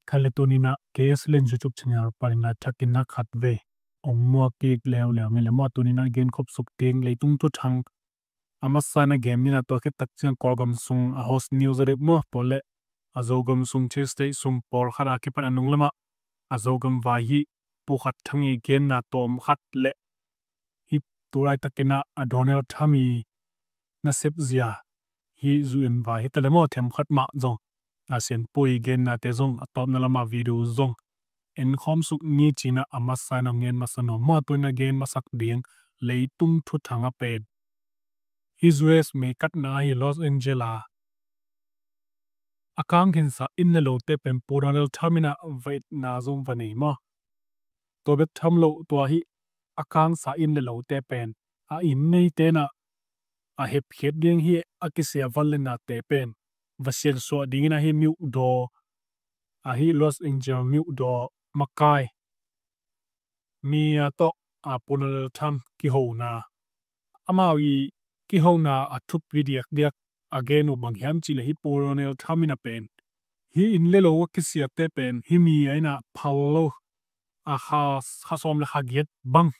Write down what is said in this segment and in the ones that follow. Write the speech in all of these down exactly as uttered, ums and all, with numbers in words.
Khat le tuninah K S Lian YouTube channel paninah thakinah khat vei ong muak kik leuleu ni le maw, tuninah genkhop suk ding leitung thuthang a masa in a gen nina, tua khit tak ciang Kawlgam sung a host news a deuh maw, tua le a Zogam sung Chin State sung pawlkhat a kipan a nung lamah a Zogam vai hi pukhat thang i genna tawm khat le hi tu laitakinah a Donald Trump i nasep zia hi zu in vai hi ta le maw, themkhat mah zong a sianpui gennate zong a tawpna lama video zong en khawm suk ni cinah a masa in a gen masa nuam maw, tuin a gen masak ding leitung thuthang a pen hi U S meikatna hi Los Angeles a a kang khinsa inn le lote pen Pu Donald Trump inah va etna zong va nei maw. Tua bek tham lo tua hi a kangsa inn le lote pen a inn neite inah a hepkhiat ding hi a kisia van le nate pen va siansuah dingin ahi miuhdaw ahi Los Angeles miuhdaw makai mi a tawh a Pu Donald Trump kihona amau i kihona a thupi diakdiak a gen uh bang hiam cih le hi Pu Donald Trump inah pen hi inn le lo a kisiate pen hi mi a inah phal lo a kha, kha sawm le kha giat bang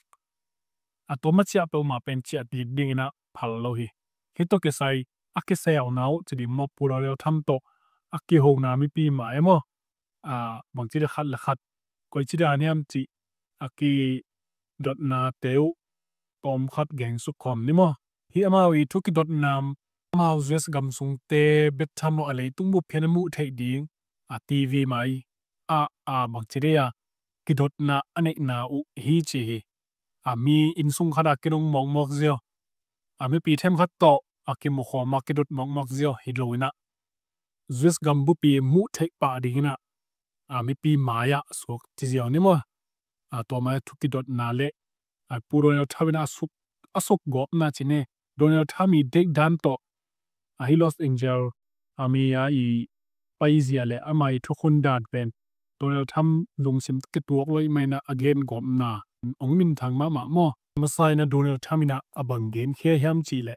a tua ma ciah peuhmah pen ciah dik dinginah phal lo hi. Hi tawh kisai a kisauna uh ci ding maw, Pu Donald Trump tawh a kihona mipi mah e maw, a bangci le khat le khat koi ci dan hiam cih a kidotnate uh tawm khat geng suk khawm ni maw. Hi amau i thu kidotna amau U S gam sungte bek tham lo a leitung bup phian a muh theih ding a T V mai a a bangci dei a kidotna a neihna uh hi ci hi. A mi inn sung khat a kinung mawkmawk zia, a mipi themkhat tawh a kimukhawm a kidot mawkmawk zia hi lo inah U S gam bupi muh theih pah dinginah a mipi mai-ah a suak ci ziau ni maw. A tua mai a thu kidotna le a Pu Donald Trump inah a suk, a suk gawpna ci ne, Donald Trump i deih dan tawh ahi Los Angeles a mi a i paizia le ama i thukhun dan pen Donald Trump lungsim kituak lo i mainah a gen gawpna ong minthang mahmah maw. Masa inah Donald Trump inah a bang genkhia hiam cih le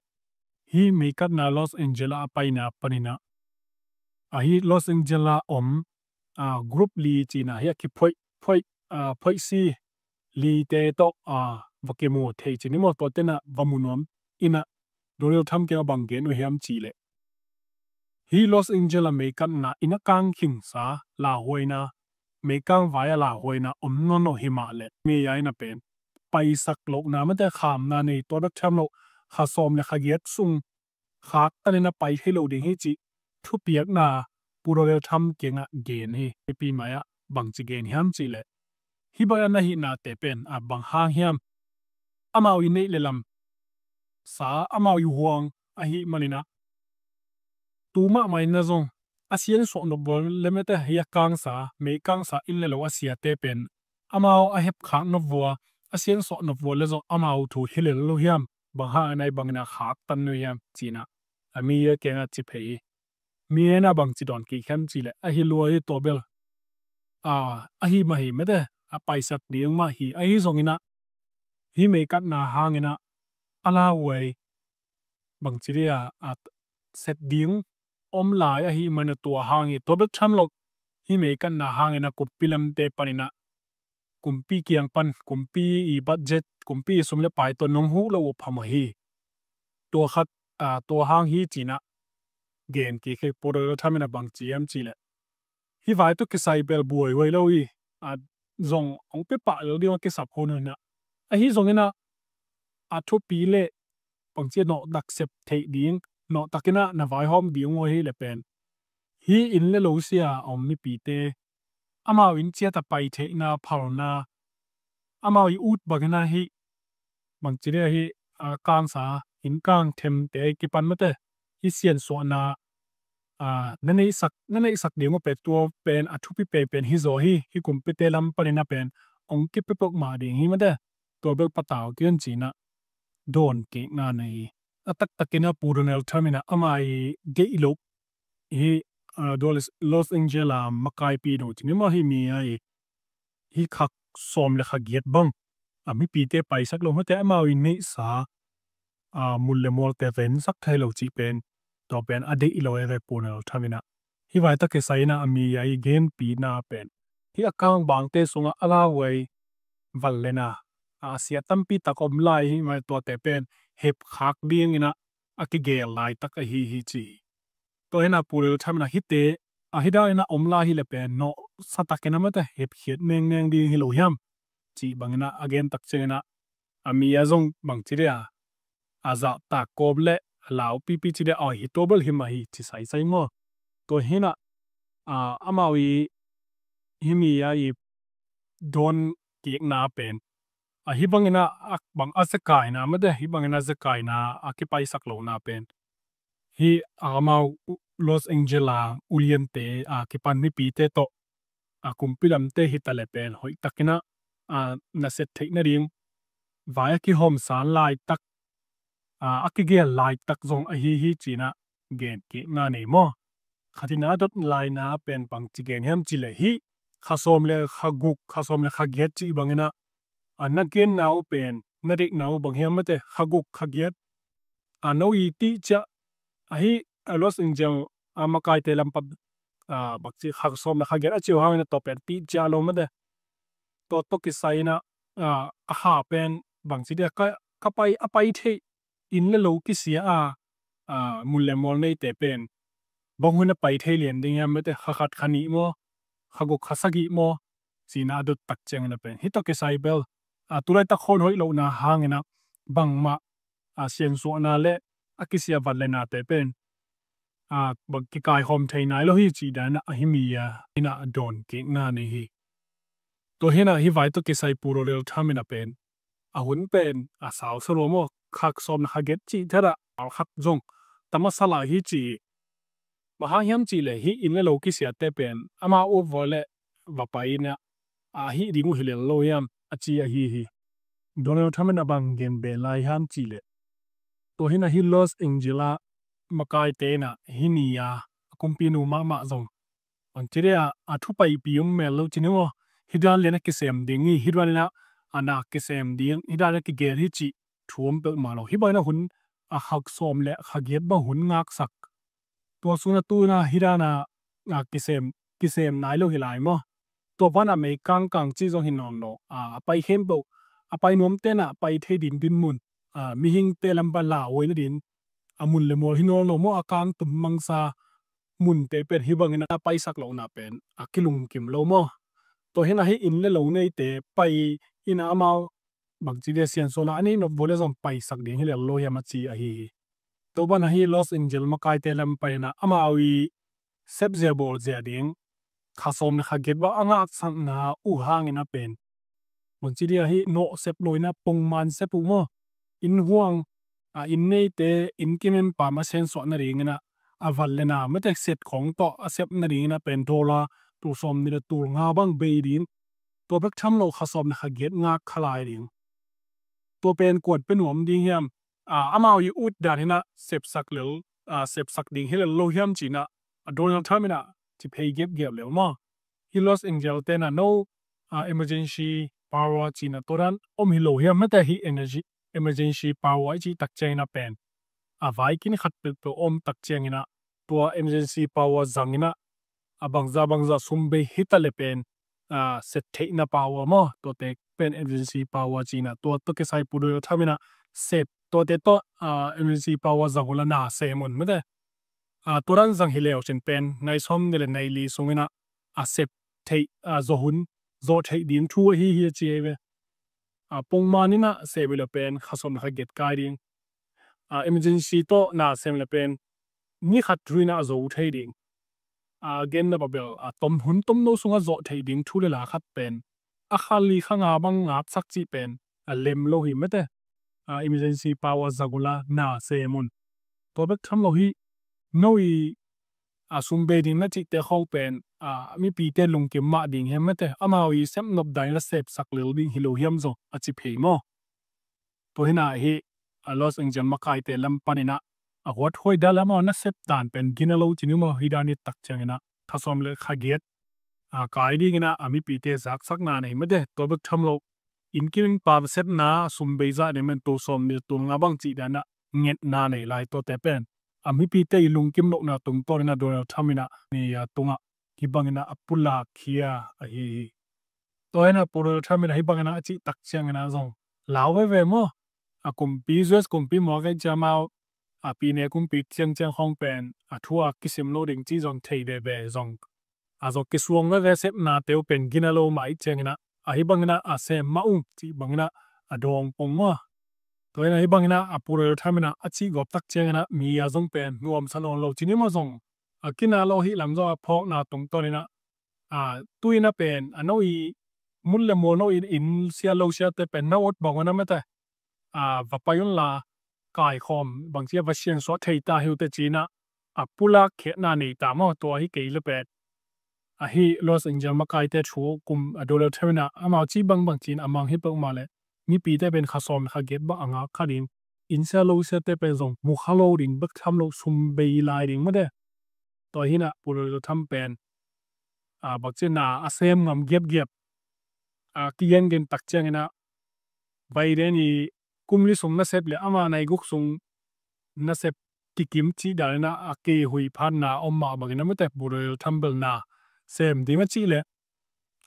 hi meikatna Los Angeles a paina paninah ahi Los Angeles a om a group li cinah hi a kiphoih phoih a phoihsi lite tawh a va kimu thei ci ni maw, tua tenah va mu nuam inah Donald Trump kiang a bang gen uh hiam cih le hi Los Angeles a meikatna inn a kang khinsa lauhuaina, meikang vai a lauhuaina om nawn lo hi mah le mi a inah pen paisak lohna mate khamna nei tua bek tham lo kha sawm le kha giat sung khaktan inah pai thei lo ding hi cih thupiakna Pu Donald Trump kiangah gen hi. Mipi mai-ah bangci gen hiam cih le hi bangin a na hihnate pen a bang hang hiam, amau i neih le lam sa amau i huang ahi maninah tu mahmah inah zong a siansuah nop vua le mete hi a kangsa, mei kangsa inn le lo a siate pen amau a hepkhak nop vua, a siansuah nop vua le zong amau thu hi lel lo hiam, bang hang a nai bangin a khaktan lo hiam cinah a mi a kiangah ci phei hi. Mi a inah bangci dawn kik hiam cih le ahi lua hi tua bel a ahi mah hi mete a paisak ding mah hi. Ahi zonginah hi meikatna hanginah a lauhuai bangci dei a a set ding om lai ahi maninah tua hang hi. Tua bek tham lo hi meikatna hanginah kumpi lamte paninah kumpi kiang pan kumpi i budget, kumpi i sum le pai tawh nong huh lo uh phamawh hi. Tua khat a tua hang hi cinah gen kik hi. Pu Donald Trump inah bangci hiam cih le hi vai tawh kisai bel buaihuai lo hi. A zong hong pia pah lel ding a kisap hun hunah ahi zonginah a thupi le bangci a nawhtak sep theih ding, nawhtakinah na vaihawm ding uh ahi le pen hi inn le lo sia a om mipite amau in ciat a pai theihna phalna amau i ut bangin ahi bangci dei ahi a kangsa inn kang themte kipan mate hi siansuahna a na neihsak, na neihsak ding uh pen tua pen a thupi penpen hi zaw hi. Hi kumpite lam paninah pen hong kipia peuhmah ding hi mate tua bel patau kian cinah dawn kikna nei hi. A taktakinah Pu Donald Trump inah ama i deih loh hi a Los Angeles a makaipi do ci ni maw, hi mi a i hi khak sawm le kha giat bang a mipite paisak lo mate amau i neihsa a mun le mualte vensak thei lo cih pen tua pen a deih lo e ve Pu Donald Trump inah. Hih vai tawh kisai in ah a mi a i genpina pen, hih a kang bangte sungah a lauhuai van le na a siat tampi tak om lai hi mah, tuate pen hepkhak dingin ah a kigel laitak ahi hi ci hi. Tua hi in ah Pu Lel Tham in ah hihte a hi dan in ah om lai hi le pen nawhsa takin ah mate hepkhiat nengneng ding hi lo hiam cih bangin ah a gen tak ciangin ah a mi a zong bangci dia a zahtak kawm le a laupipi ci dia a hi tua bel hi mah hi ci saisai maw. Tua hi in ah amau i hih mi a i dawn kikna pen a hi bangin ah a bang a zekaina mate hi bangin a zekaina a kipaisak lohna pen hih amau Los Angeles a uliante a kipan mipite tawh a kumpi lamte hi ta le pen hoih takin ah a na set theih nading vai a kihawmsan laitak a kigel laitak zong ahi hi ci in ah gen kikna nei maw. Khat in ah a dot laina pen bangci gen hiam cih leh hih kha sawm le kha guk kha sawm le kha giat cih bangin ah a na genna uh pen na deihna uh bang hiam mate kha guk kha giat a no i tih ciah ahi a Los Angeles a makaite lam pan a bakci kha sawm le kha giat a ci uh hangin ah tua pen tih ciah lo mate. Tua tawh kisai in ah a kha pen bangci dia ka pai a pai theih inn le lo kisia a mun le mual neite pen bang hun a pai thei lian ding hiam mate kha khat kha nih maw kha guk kha sagih maw ci in ah a dot tak ciangin ah pen hih tawh kisai bel a tulaitak khawn hoih lohna hangin ah bangmah a siansuahna le a kisia van le nate pen a bang kikaikhawm thei nai lo hi cih dan ah a hih mi a in ah a dawn kikna nei hi. Tua hi in ah hih vai tawh kisai Pu Donald Trump in ah pen a hun pen a sausa lua maw kha sawm le kha giat cih thadah a khat zong tam a sa lai hi ci hi. Bang hang hiam cih leh hih inn le lo kisiate pen amau uh va le va pai in ah a hih ding uh hi lel lo hiam a ci ahi hi. Donald Trump in a bang gen be lai hiam cih leh tua hi in ah hih Los Angeles makaite in ah hih ni a a kumpinu mahmah zong bangci dia a thu paipi om mel lo ci ni maw. Hih dan lian a kisem ding hi, hih dan lian a na kisem ding, hih dan a kigel hi cih thu om peuhmah lo. Hih bangin a hun a kha sawm le kha giat bang hun ngaksak tua sungin a tu in ah hih dan a kisem kisem nai lo hi lai maw. Tua pan a mei kangkang cih zong hi nawn lo a pai khempeuh a pai nuamte in ah pai thei ding dinmun a mihingte lam pan lauhuai nading a mun le mual hi nawn lo maw. A kang tum mangsa munte pen hih bangin a paisak lohna pen a kilungkim lo maw. Tua hi in ah hih inn le lo neite pai in ah amau bangci dia siansuahna a nei nop vua le zong paisak ding hi lel lo hiam a ci ahi hi. Tua ban ah hih Los Angeles makaite lam pan in ah amau i sepzia bawlzia ding kha sawm le kha giat bang a ngaksakna uh hangin a pen bangci dia hih nawh sep lo in ah pongman sep uh maw. Inn huang a inn neite inn kim inn pam a siansuah nadingin ah a van le na mate set khong tawh a sep nadingin a pen dollar tul sawm nih le tul nga bang bei ding. Tua bek tham lo kha sawm le kha giat ngak kha lai ding. Tua pen kuan pia nuam ding hiam? A, amau i ut dan hi in ah sepsak lel a sepsak ding hi lel lo hiam ci in ah a Donald Trump in ah ci phei giapgiap lel maw. Hih Los Angeles te in ah no a emergency power ci in ah tua dan om hi lo hiam mate hih energy emergency power i cih tak ciangin a pen a vaikin khat peuhpeuh om tak ciangin ah tua emergency power zangin ah a bangza bangza sum bei hi ta le pen a set theihna power maw tuate pen emergency power ci in ah tua tawh kisai Pu Donald Trump in ah sep tuate tawh a emergency power zang uh la na sem un mate. A tua dan zang hi leu cin pen nai sawm nih le nai li sungin ah a sep theih a zawh hun zawh theih ding thu ahi hi a ci ahi ve. A pongman in ah sep hi le pen kha sawm le kha giat kai ding. A emergency tawh na sem le pen ni khat thu in ah a zo thei ding. A genna babel a tom hun tomno sungah zawh theih ding thu le la khat pen a kha li kha nga bang ngaksak cih pen a lem lo hi mate. A emergency power zang uh la na sem un. Tua bek tham lo hi no i a sum bei ding na cihte khawng pen a mipite lungkim mah ding hiam mate amau i sep nop dan in la sepsak lel ding hi lo hiam zaw a ci phei maw. Tua hi in ah hih a Los Angeles makaite lam pan in ah a huat huai dan lam a na sep dan pen gina lo ci ni maw. Hih dan i tak ciangin ah kha sawm le kha giat a kai dingin ah a mipite zaksakna nei mate. Tua bek tham lo inn kim inn pam sepna a sum bei zah ding pen tul sawm nih tul nga bang cih dan ah ngetna nei lai tuate pen a mipite i lungkim lohna tungtawn inah Donald Trump inah ni a tungah hih bang inah a pulak khia ahi hi. Tua inah Pu Donald Trump inah hih bang inah a cih tak ciang inah zong lau veve maw? A kumpi, U S kumpi maw, a kai cia mau a pine kumpi ciangciang khawng pen a thu a kisim lo ding cih zong thei veve zong a zong kisuang veve, sepnate uh pen gina lo mah ih ciang inah a hih bang inah a sem mah ung cih bang inah a dawng pong maw? Tua inah hih bang inah a Pu Donald Trump inah a cih gawp tak ciang inah mi a zong pen nuamsa nawn lo ci ni maw zong a kina lo hih lam zong a phawkna tungtawn inah a tu inah pen a no i mun le mual no i inn sia lo siate pen na ut bang un a mate a va pai unla kaikhawm bangci a va siansuah thei ta hi uh teh ci inah a pulak khiatna nei ta maw? Tua hi kei le pen ahi Los Angeles makaite thu kum a Donald Trump inah amau cih bangbang ci inah a mang hi peuhmah leh mipite pen kha sawm kha giat bang a ngak kha ding, inn sia lo siate pen zong mu kha lo ding bek tham lo, sum bei lai ding mate. Tua hi inah Pu Donald Trump pen a bangci na a sem ngam giapgiap a kigengen tak ciang inah Biden i kum li sung nasep le ama nai guk sung nasep kikim cih dan inah a kihuih phatna om mah bang inah mate Pu Donald Trump bel na sem ding a cih le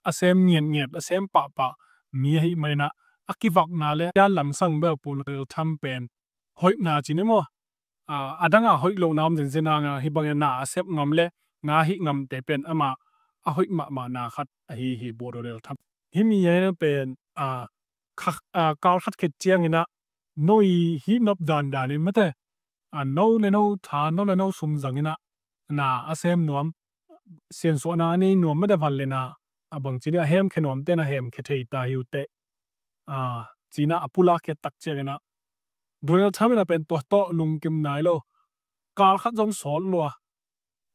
a sem ngiatngiat, a sem pahpah mi ahih man inah a kivakna le dan lamsang bel Pu Donald Trump pen hoihna ci ni maw? A, a dang a hoih lohna om zenzen a, hih bangin na a sep ngam le na hih ngamte pen ama a hoih mahmahna khat ahi hi Pu Donald Trump. Hih mi a pen a, kha, a, kal khat khit ciang inah no i hih nop dandan in mate a no le no tha, no le no sum zang inah na a sem nuam, siansuahna a nei nuam mate van le na a bangci dih a hemkhia nuamte na hemkhia thei ta hi uh teh a, ci inah a pulak khiat tak ciang inah Donald Trump inah pen tua tawh lungkim nai lo. Kal khat zong sawt lua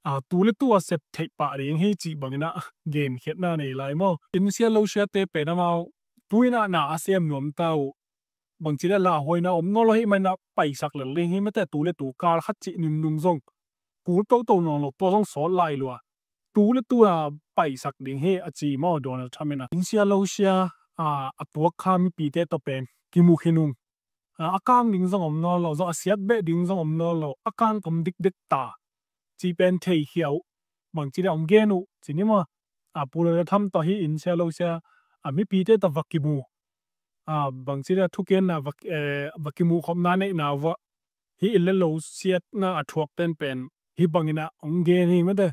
a, tu le tu a sep theih pah ding hi cih bang inah genkhiatna nei lai maw? Inn sia lo siate pen amau tu inah na a sem nuam ta uh. Bangci le lauhuaina om nawn lo hih man inah paisak lel ding hi mate, tu le tu kal khat cih nungnung zong kul toto nawn lo, tua zong sawt lai lua. Tu le tu a paisak ding hi a ci maw Donald Trump inah. Inn sia lo sia a, a tuak kha mipite tawh pen kimu khin ung. A, a kang ding zong om nawn lo, zong a siat beh ding zong om nawn lo, a kang tom dikdek ta cih pen theikhia uh. Bangci le hong gen uh ci ni maw? A, Pu Donald Trump tawh hih inn sia lo sia a mipite tawh va kimu a, bangci le thukenna va, eh, va kimuh khopna neihna uh ah hih inn le lo siatna a thuak ten pen hih bang inah hong gen hi mate.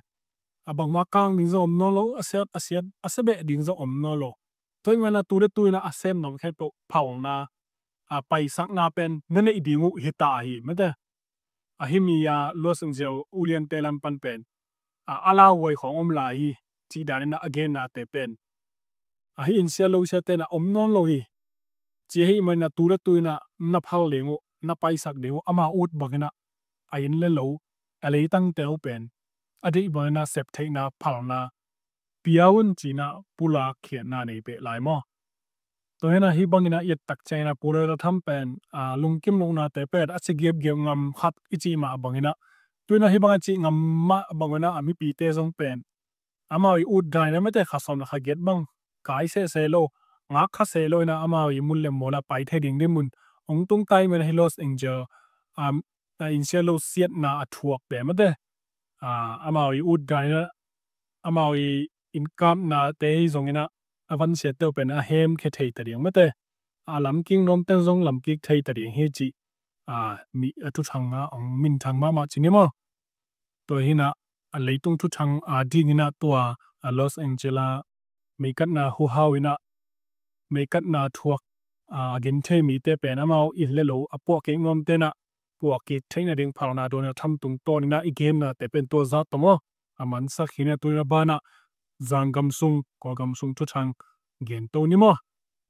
A bangmah kang ding zong om nawn lo, a siat, a siat, a sia beh ding zong om nawn lo. Tua hih man inah tu le tu inah a sem nuam khempeuh phalna a, paisakna pen na neih ding uh hi ta hi mate. A hih mi a Los Angeles uliante lam pan pen a, a lauhuai khawng om lai hi cih dan inah a gennate pen a, hih inn sia lo siate na om nawn lo hi ci ahih man inah tu le tu inah na phal ding uh, na paisak ding uh, ama ut bang inah a inn le lo, a leitangte uh pen a deih bang inah sep theihna phalna pia un ci inah pulak khiatna nei peh lai maw? Tua hi inah hih bang inah i et tak ciang inah Pu Donald Trump pen a, lungkim lohnate pen a ci giapgiap ngam khat i cih mah bang inah tu inah hih bang a cih ngam mah bang inah a mipite zong pen amau i ut dan inah mate kha sawm le kha giat bang kai sehseh lo, ngak kha seh lo inah amau i mun le mual ah pai thei ding ding mun hong tung ta ahih man inah hih Los Angeles a, a inn sia lo siatna a thuakte mate a, amau i ut dan inah amau i innkapnate hi zong inah a vansiate uh pen a hemkhia thei ta ding mate. A lamkik nuamten zong lamkik thei ta ding hi cih a, mi a thuthang a hong minthang mahmah ci ni maw? Tua hi inah a leitung thuthang a ding inah tua a Los Angeles meikatna huhau inah meikatna thuak a, a gen thei mite pen amau inn le lo a puah kik nuamte inah puah kik theihna ding phalna Donald Trump tungtawn inah i gennate pen tua zah tawh maw? A mansak hi inah tu inah banah zanggam sung, Kawlgam sung thuthang gen to ni maw?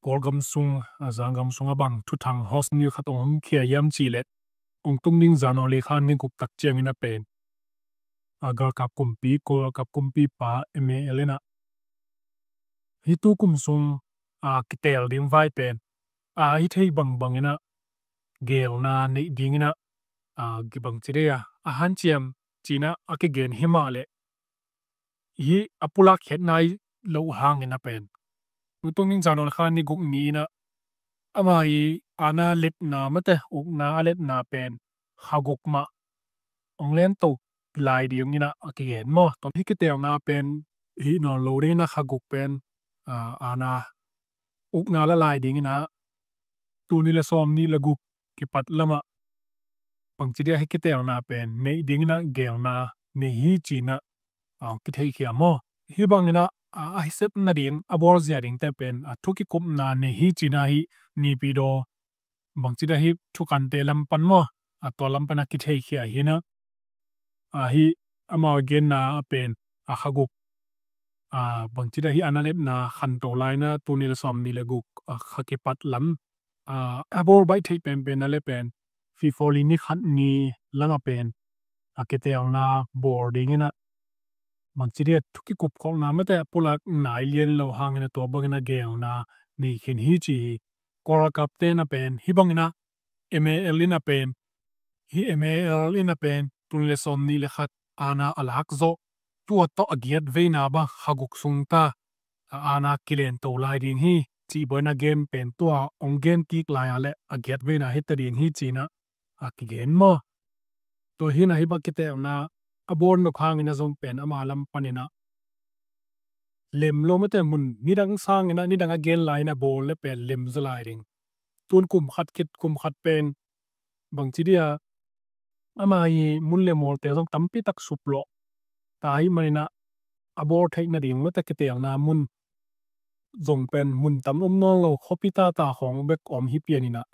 Kawlgam sung a, zanggam sung a bang thuthang hot news khat hong khia hiam cih leh hong tung ding January kha ni guk tak ciang inah pen a, galkap kumpi, Kawl galkap kumpipa M A L inah hih tu kum sung a, kiteel ding vai pen a, hi thei bangbang inah geelna neih ding inah a, kibang ci dei a, a hanciam ci inah a kigen hi mah leh hih a pulak khiatna i loh hang inah pen hong tung ding January kha ni guk ni inah ama i aana letna mate ukna a letna pen kha guk mah hong lento lai ding in ah a kigen maw. Tua hih kiteelna pen hih nawn lo ding in ah kha guk pen, a, aana ukna la lai ding in ah tul nih le sawm nih le guk kipat lamah bangci dia hih kiteelna pen neih ding in ah geelna nei hi ci in ah, a, kitheikhia maw. Hih bang in ah, a, a hisep nading a bawl zia dingte pen, a, thu kikupna nei hi ci in ah hih Naypyidaw bangci dia hih thukante lam pan maw, a, tua lam pan a kitheikhia hi in ah, a, hih amau genna a pen, a, kha guk, a, bangci dia hih aana lepna khanto lai in ah tul nih le sawm nih le guk, a, kha kipat lam, a, a bawl baih theih penpen a le pen February ni khat ni lamah pen a kiteelna bawl ding in ah bangci dia thu kikup khawkna mate a pulak nai lian lo hang in ah tua bang in ah geelna nei khin hi ci hi. Kawlgapte in ah pen hih bang in ah M A L in ah pen, hih M A L in ah pen tul nih le sawm nih le khat aana a lak zawh, tua tawh a giat veina bang kha guk sung ta, a, aana kilento lai ding hi cih bang in ah gen pen tua hong gen kik lai a le a giat veina hi ta ding hi ci in ah a kigen maw. Tua hi in ah hih bang kiteelna a bawl nop hang in ah zong pen ama lam pan in ah lem lo mate mun nidang sang in ah nidang a gen lai in ah bawl le pen lem zaw lai ding. Tun kum khat khit kum khat pen bangci dia ama ii mun le mawlte zong tampi tak sup lawh ta hi man in ah a bawl theih nading mate kiteelna mun zong pen mun tam om nawn lo, khuapi tata khawng bek om hi pian in ah,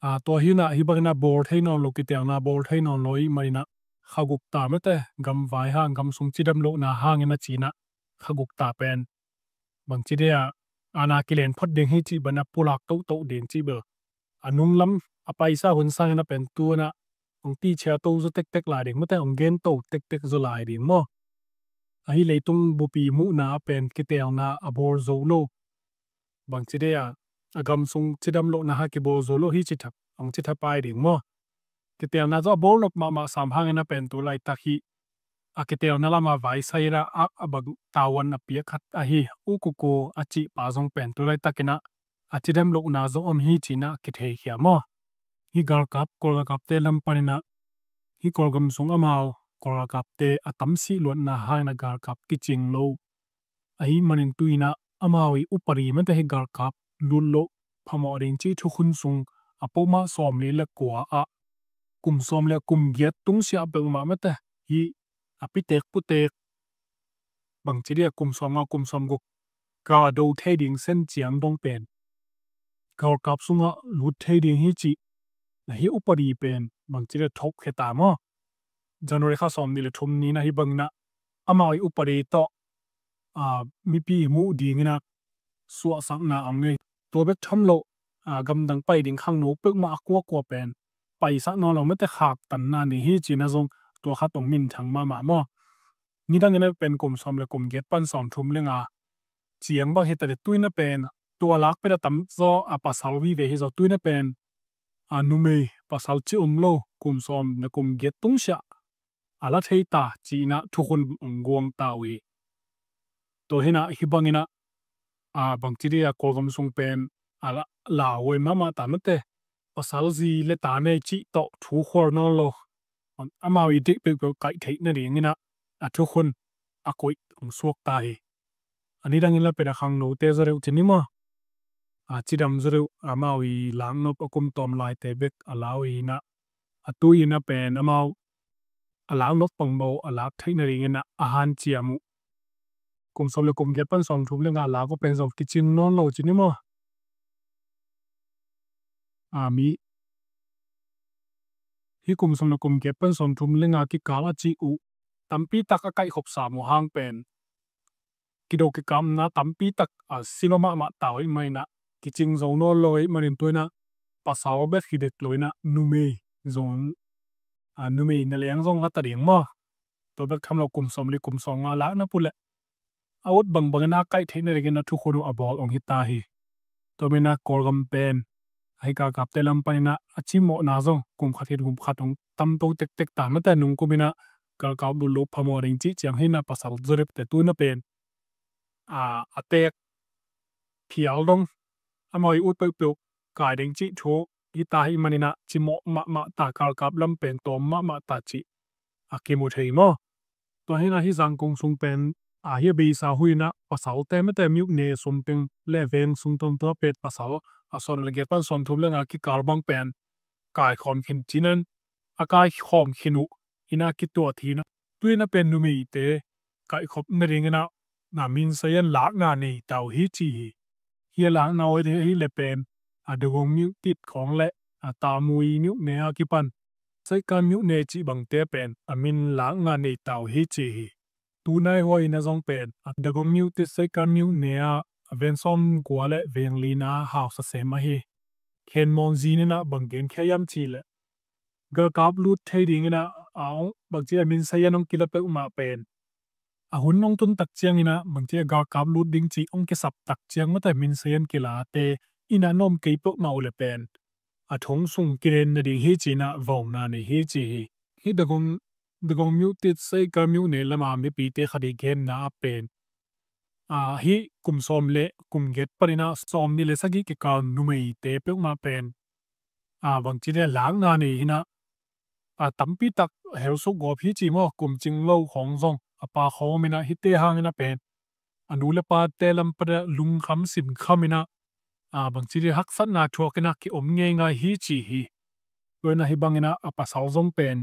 a, tua hi in ah hih bang in ah bawl thei nawn lo, kiteelna bawl thei nawn lo ih man in ah kha guk ta mate, gamvai hang, gam sung cidam lohna hang in ah ci in ah kha guk ta pen bangci dia aana kilen phot ding hi cih bang in ah pulak tohtoh ding cih bel a nunglam a paisa hun sang in ah pen tu in ah hong tichia to zaw tektek lai ding mate, hong gen to tektek zaw lai ding maw. Ahi leitung bupi muhna a pen kiteelna a bawl zo lo, bangci dia a gam sung cidam lohna hang kibawl zo lo hi ci tha, hong ci thapai ding maw. Kiteelna zaw a bawl nop mahmah sam hang in ah pen tu laitak hih a kiteelna lam a vaisai in ah a, a bang tavuan a piak khat ahi U Kuku a cihpa zong pen tu laitak in ah a cidam lohna zong om hi ci in ah kitheikhia maw. Hih galkap, Kawlgapte lam pan in ah hih Kawlgam sung amau Kawlgapte a tam sih luatna hang in ah galkap kicing lo ahih man in tu in ah amau ii upadi mate hih galkap lut loh phamawh ding cih thukhun sung a peuhmah sawmli le kua ah kum sawm le kum giat tungsiah peuhmah mate hih a pitek putek bangci dia kum sawmnga kum sawmguk ka do thei ding sen ciang dong pen galkap sungah lut thei ding hi cih na hih upadi pen bangci dia thokkhia ta maw. January kha sawmnih le thum ni in ah hih bang in ah amau ii upadi tawh, a, mipi muh ding in ah suahsakna a ngei. Tua bek tham lo, a, gamdang pai ding khangno peuhmah a kuakua pen paisak nawn lo mate khaktanna nei hi ci in ah zong tua khat hong minthang mahmah maw. Nidang in ah pen kum sawm le kum giat pan sawmthum le nga ciang bang hi ta le tu in ah pen tua lak pen a tam zaw a pasal vive hi zaw tu in ah pen, a, numei pasal ci om lo kum sawm le kum giat tungsiah a la thei ta ci in ah thukhun hong guang ta uh hi. Tua hi in ah hih bang in ah, a, bangci dia Kawlgam sung pen a la, lauhuai mahmah ta mate pasal zi le ta nei cih tawh thu khual nawn lo amau ii deih peuhpeuh kaih theih nading in ah a thukhun a koih hong suak ta hi. A nidang in la pen a khangnote zaw deuh ci ni maw. A cidam zaw deuh amau ii laknop a kum tawm laite bek a lau hi in ah a tu in ah pen amau a laknop pangbaw a lak theih nading in ah a hanciam uh. Kum sawm le kum giat pan sawmthum le nga lak uh pen zong kicing nawn lo ci ni maw. A mi hih kum sawm le kum giat pan sawmthum le nga kikal a cih uh tampi tak a kaihkhop sam uh hang pen kido kikamna tampi tak a si lua mahmah ta uh ahih man in ah kicing zo nawn lo ahih man in tu in ah pasal bek hi dek lo in ah numei zong, a, numei na leng zong la ta ding maw. Tua bek tham lo kum sawmli kum sawmnga lakna puleh a ut bangbang in ah kaih theih nading in ah thukhun uh a bawl hong hi ta hi. Tua man in ah Kawlgam pen a hih galkapte lam pan in ah a cimawhna zong kum khat khit kum khat hong tamto tektek ta mate nung kum in ah galkap lut loh phamawh ding cih ciang hi in ah pasal zaw deuhte tu in ah pen, a, a teek phial dong amau ii ut peuhpeuh kai ding cih thu hita ahih manin ah cimawh mahmah ta, galkap lam pen tawm mahmah ta cih a kimu thei maw. Tua hi in ah hih Zangkong sung pen, a, hih a beisa hun in ah pasalte mate myone sung teng le veng sung teng tua pen pasal a sawm le giat pan sawmthum le nga kikal bang pen kaikhawm khin ci-in ah, a kaikhawm khin uh in ah kituat hi in ah, tu in ah pen numeite kaihkhop nading in ah, na, minsei in lakna nei ta uh hi ci hi. Hih a lakna uh hi, hi le pen, a, Dagong Myone Tit khawng le, a, Tamui myone a kipan Saikan myone cih bangte pen a min lakna nei ta uh hi ci hi. Tunai huai in ah zong pen, a, Dagong Myone Tit, Saikan myone a, a veng sawmkua le veng li in ah hausa sem ahi Khen Maung Zin in ah bang genkhia hiam cih leh, galkap lut thei ding in ah, a, ong bangci a minsei in ong kila peuhmah pen, a hun ong tun tak ciangin ah bangci a galkap lut ding cih ong kisap tak ciang mate minsei in kilate in ah na om kei peuhmah uh le pen, a, thong sung kinen nading hi ci in ah vauna nei hi ci hi. Hih Dagong, Dagong Myone Tit, Saikan myone lam a mipite khat i genna ah pen, a, hih kum sawm le kum giat pan in ah sawmnih le sagih kikal numeite peuhmah pen, a, bangci in ah lakna nei hi in ah, a, tampi tak hel suk gawp hi ci maw, kum cing lo khawng zong a pa khawng om in ah, hihte hang in ah pen a nu le pate lam pan ah lungkham sinkham in ah, a, bangci in ah haksatna thuak in ah kiom ngeingai hi ci hi. Tua in ah hih bang in ah a pasal zong pen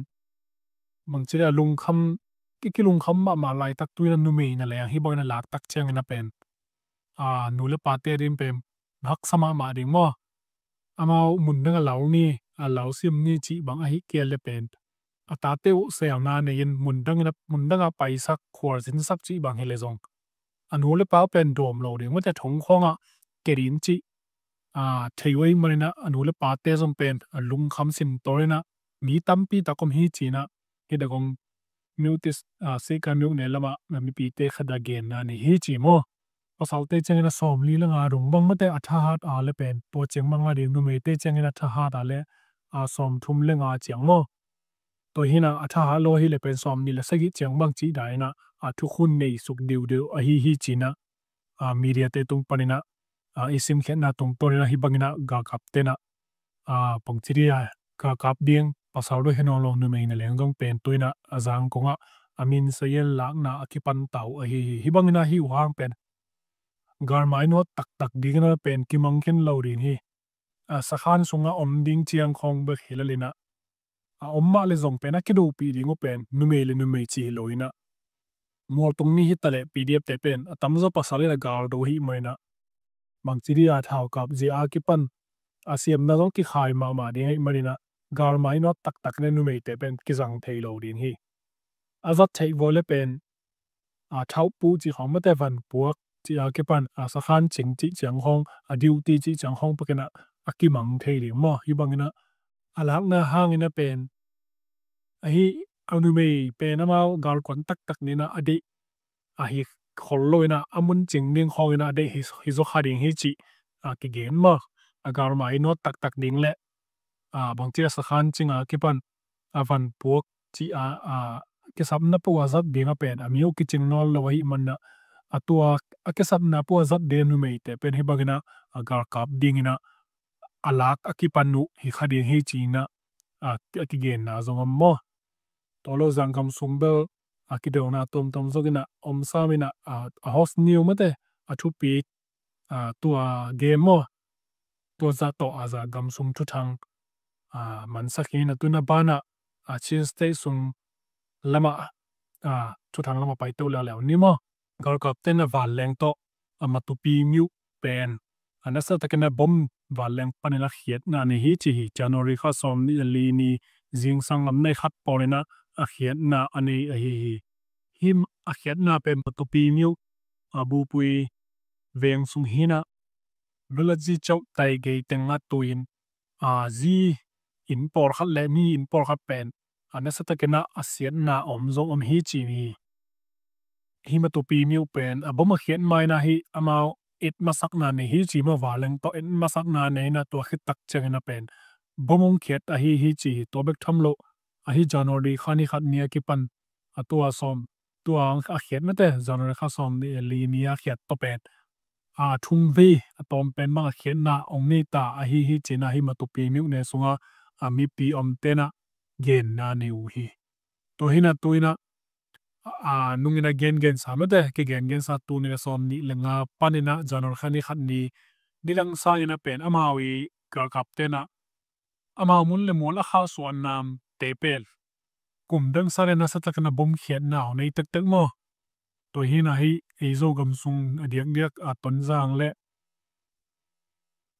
bangci in ah lungkham, ki, kilungkham mahmah laitak, tu in ah numei na leng hih bang in ah lak tak ciangin ah pen, a, nu le pate ding pen haksa mahmah ding maw. Amau mundang a lau ni, a, lau sim ni cih bang ahi kei le pen, a tate uh selna nei in mundang in ah, mundang ah paisak, khualzinsak cih bang hi le zong, a nu le pa pen dawm lo ding mate, thong khawng ah ke ding cih, a, thei uh ahih manin ah a nu le pate zong pen a lungkham sin tawl in ah mi tampi tak om hi ci in ah, hih Dagong Myone Tit, a, Saikan myone lam ah mipite khat a genna nei hi ci maw. Pasalte ciangin ah sawmli le nga dong bang mate a thahat a le pen, tua ciang bang a ding, numeite ciangin ah thahat a le, a, sawmthum le nga ciang maw. Tua hi in ah a thahat lo hi le pen sawmnih le sagih ciang bang cih dan in ah, a, thukhun nei suk diudeu ahi hi ci in ah, a, mediate tung pan in ah, a, i simkhiatna tungtawn in ah hih bang in ah galkapte in ah, a, bangci in ah galkap ding, pasal bek hi nawn lo, numei na leng zong pen tu in ah a Zangkong ah a minsei in lakna a kipan ta uh ahi hi. Hih bang in ah hih uh hang pen galmai nuat taktak ding in ah pen kimang khin lo ding hi. A, sakhan sung ah om ding ciang khawng bek hi lel in ah, a om mah le zong pen a kidopih ding uh pen numei le numei ci hi lo in ah, mualtung mi hi ta leh P D F te pen a tamzaw pasal in a gal do ahih manin ah, bangci in ah thaukap zia a kipan a siamna zong kikhai mahmah ding ahih manin ah, galmai nuat taktak in ah numeite pen kizang thei lo ding hi. A zat theih vua le pen, a, thauhpuh cih khawng mate, vanpuak cih a kipan, a, sakhan cing cih ciang khawng, a, duty cih ciang khawng pak in ah a kimang thei ding maw. Hih bang in ah a lakna hang in ah pen, ahi, a numei pen amau galkuan taktak ni in ah a deih, a, hi khol lo in ah a mun cing ding khawng in ah a deih hi, hi zaw kha ding hi cih, a, kigen maw. A galmai nuat taktak ding le, a, bangci a sakhan cing a kipan, a, vanpuak cih a, a, kisapna pua zat ding a pen a mi uh kicing nawn lo ahih manin ah, a tua a kisapna pua zat ding numeite pen hih bang in ah, a, galkap ding in ah a lak a kipan uh hi kha ding hi ci in ah, a, a kigenna zong om maw. Tua lo Zangkam sung bel a kidona tuamtuam zong in ah om sam in ah, a, a host ni uh mate, a thupi, a, tua game maw, tua zah tawh a zah gam sung thuthang, a, mansak hi in ah, tu in ah ban ah, a, Chin State sung lam ah, a, thuthang lam ah paito leuleu ni maw. Galkapte in ah vanleng tawh, a, Matupi myo pen, a, nasa takin ah bom vanleng panin a khiatna nei hi ci hi. January kha sawmnih le li ni zingsang lam nai khat pawl in ah a khiatna a nei ahi hi. Hih a khiatna pen Matupi myo, a, Bupui veng sung hi in ah, Village Chowk tai gei teng ah tu in, a, zi inn pawlkhat le mi inn pawlkhat pen, a, nasa takin ah a siatna om zong om hi ci hi. Hih Matupi myo pen, a, bom a khiat ma in ah hih amau et masakna nei hi ci maw, vanleng tawh et masakna nei in ah tua khit tak ciangin ah pen bom hong khiat ahi hi ci hi. Tua bek tham lo, ahi January kha ni khat ni a kipan, a, tua sawm, tua a khiat mate, January kha sawmnih le li ni a khiat tawh pen, a thum vei a tawm pen bang a khiatna ong nei ta ahi hi ci-in ah hih Matupi myone sungah a mipi omte in ah genna nei uh hi. Tua hi-in ah tu-in ah a nungin ah gengensa mate, kigengensa tul nih le sawm nih le nga panin ah January kha ni khat ni nidang sangin ah pen amau i galkapte in ah amau mun le mual a khahsuah namte pen kum dang sangin ah nasa takin ah bomkhiatna a nei tektek maw? Tua hi-in ah hih ei Zogam sung a diakdiak a Tonzang le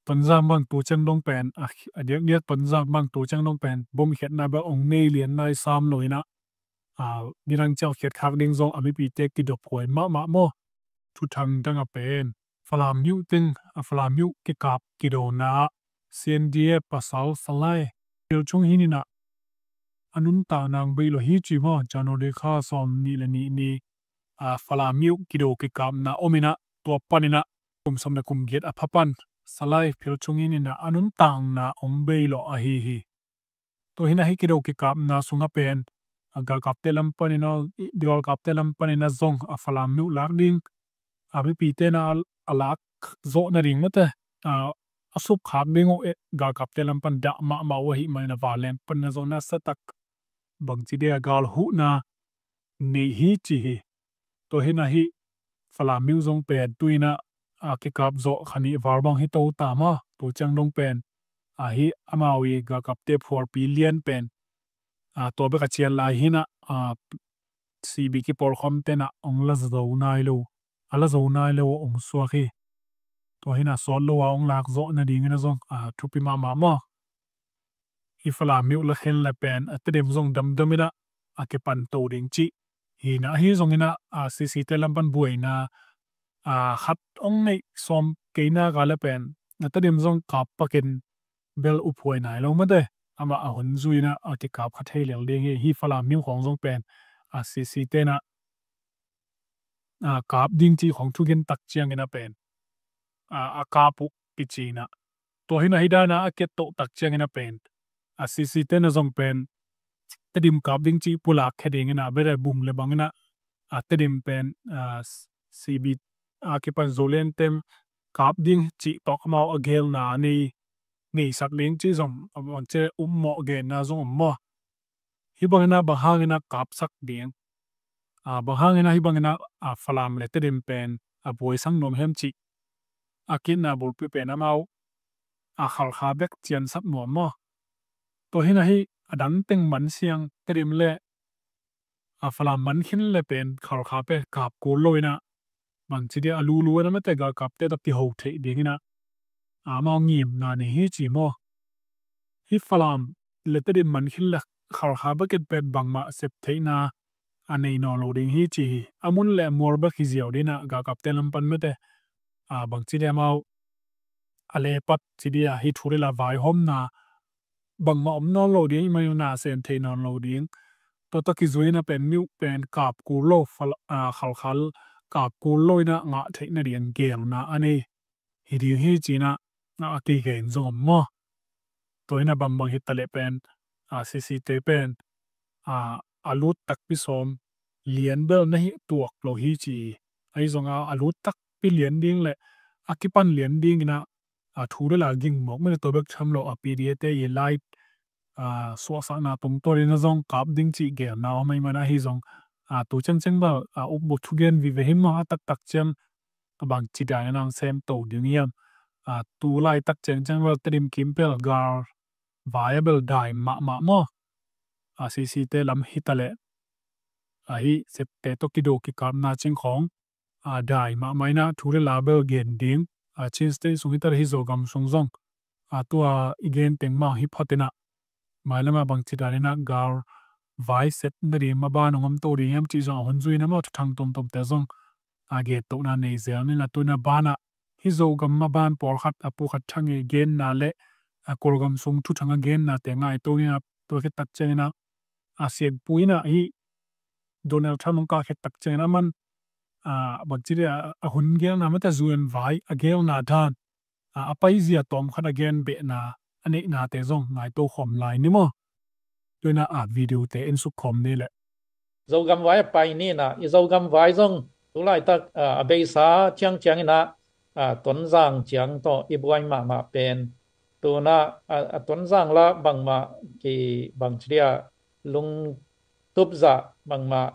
Tonzang bang tu ciang dong pen a, a diakdiak Tonzang bang tu ciang dong pen bomkhiatna bel ong nei lian nai sam lo-in ah a, nidang ciang khiat khak ding zong a mipite kidop huai mahmah maw? Thuthang dang a pen Falam myo teng a Falam myo kikap kidona ah C N D F pasal Salai Phel Chung Hin in ah a nuntakna ong bei lo hi ci maw? January kha sawm nih le nih ni a Falam myo kido kikapna om in ah tua panin ah kum sawm le kum giat a pha pan Salai Phel Chung Hin in ah a nuntakna ong bei lo ahi hi. Tua hi-in ah hih kido kikapna sungah pen a galkapte lam panin ah, galkapte lam panin ah zong a Falam myo lak ding a mipite in ah a lak zawh nading mate a, a sup khak ding uh eh galkapte lam pan dah mahmah uh ahih manin ah vanleng panin ah zong nasa tak bangci dia gal huhna nei hi ci hi. Tua hi-in ah hih Falam myo zong pen tu-in ah a kikap zawh kha nih val bang hi to ta maw? Tu ciang dong pen a hih amau i galkapte phualpi lian pen a tua bek a cian lai hi-in ah a C B kipawlkhawmte in ah ong la zo nai lo, a la zo nai lo a ong suak hi. Tua hi-in ah sawt lo a ong lak zawh nadingin ah zong a thupi mahmah maw? Hih Falam myo la khen le pen a Tedim zong damdam in ah a kipan to ding cih hi-in ah ahi zongin ah a C C te lam pan buaina a khat ong neih sawm kei nak leh pen a Tedim zong kap pakin bel uphuai nai lo mate. Amah a hun zui-in ah a kikap kha thei lel ding hi. Hih Falam myo khawng zong pen a C C te in ah a kap ding cih khawng thugen tak ciangin ah pen a, a kap uh kici-in ah tua hi-in ah hih dan a a kiat toh tak ciangin ah pen a C C te in ah zong pen Tedim kap ding cih pulak khia dingin ah bel bung le bangin ah a Tedim pen a, C B a kipan Zoland tem kap ding cih tawh amau a gelna a nei, neisak ding cih zong a bangci um mawh genna zong om maw? Hih bangin ah bang hangin ah kapsak ding a, bang hangin ah hih bangin ah a Falam le Tedim pen a buaisak nuam hiam cih a kitna bulpi pen amau a Khalkha bek ciansak nuam maw? Tua hi-in ah hih a dang teng man siang Tedim le a Falam man khin le pen Khalkha pen kap kul lo-in ah bangci dia a lulu in ah mate galkapte tawh kiho theih dingin ah amau ngimna nei hi ci maw? Hih Falam le Tedim man khin le Khalkha bek in pen bangmah sep theihna a nei nawn lo ding hi ci hi. A mun le a mual bek hi ziau dingin ah galkapte lam pan mate a bangci dia amau a lepat ci dia hih thu le la vaihawmna bangmah om nawn lo ding, i mai uh na sem thei nawn lo ding. Tua tawh kizui-in ah pen myo pen kap kul lo, Fal-, a, Khalkha kap kul lo-in ah ngah theih nading gelna a nei hi ding hi ci-in ah a kigen zong om maw? Tua hi-in ah bangbang hi ta leh pen a, C C te pen a, a lut takpi sawm lian bel na hih tuak lo hi ci hi. Ahi zongin a, a lut takpi lian ding le a kipan lian dingin ah a thu le la ging mawk mah le tua bek tham lo a P D F te i lai a, suahsakna tungtawnin ah zong kap ding cih gelna om ahih manin ahi zong a, tu ciangciang bel a, ukbuk thugen vive hi maw a taktak ciang a bangci dan in ah sem to ding hiam? A, tu laitak ciangciang bel Tedim kim pel gal vai a bel dai mahmah maw? A, C C te lam hi ta leh a, hih septe tawh kido kikapna cing khawng a, dai mahmah in ah thu le la bel gen ding a, Chin State sung hi ta leh hih Zogam sung zong a, tua i gen teng mah hi phot in ah mailam ah bangci dan in ah gal vai sep nading maban hong om to ding hiam cih zong a hun zui-in ah maw, thuthang tomtomte zong a, gen tohna nei zel ni in ah tu-in ah banah hih Zogam maban pawlkhat a, Pu Khat Thang i genna le a, Kawlgam sung thuthang a gennate ngaihto ni in ah tua khit tak ciangin ah a, siangpu in ah hih Donald Trump hong kah khit tak ciangin ah aman a, bangci dia a, a hun gelna mate U N vai a gelna dan a, a paizia tawmkhat a gen behna a neihnate zong ngaihto khawm lai ni maw? Tu-in ah a, video te en suk khawm ni leh. Zogam vai a pai ni in ah, i Zogam vai zong tu laitak a, a beisa ciangciangin ah a, Tonzang ciang tawh i buai mahmah pen. Tuna a, a Tonzang la bangmah ki bang ci dia lungtup zah bangmah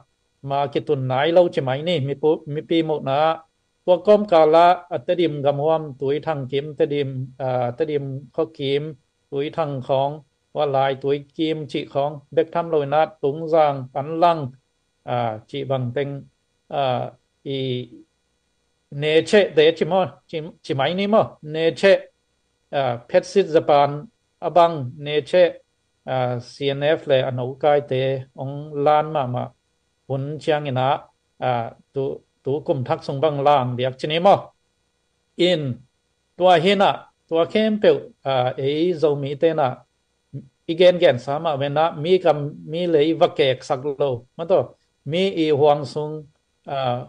ma kitun nai lo ci mai ni, mipu-, mipi muhna. Tua kawmkal ah a Tedim gamhuam, Tuithang kim, Tedim, a, Tedim khuakim, Tuithang khawng, Hualai Tuikim cih khawng, bek tham lo inah Tungzang, Panlang, a, cih bangteng, a, i Neche te ci maw, ci, ci mai ni maw, Neche, a, phetsit Japan a bang Neche, a, C N F le a nokaite hong lan mahmah hun ciang inah, a, tu, tu kum thak sung bang lang diak ci ni maw. In, tua hinah, tua khempeuh, a, ei Zomite inah, i gengen sa mah venah, mi kam, mi lei va keksak lo, mataw, mi i huang sung, a,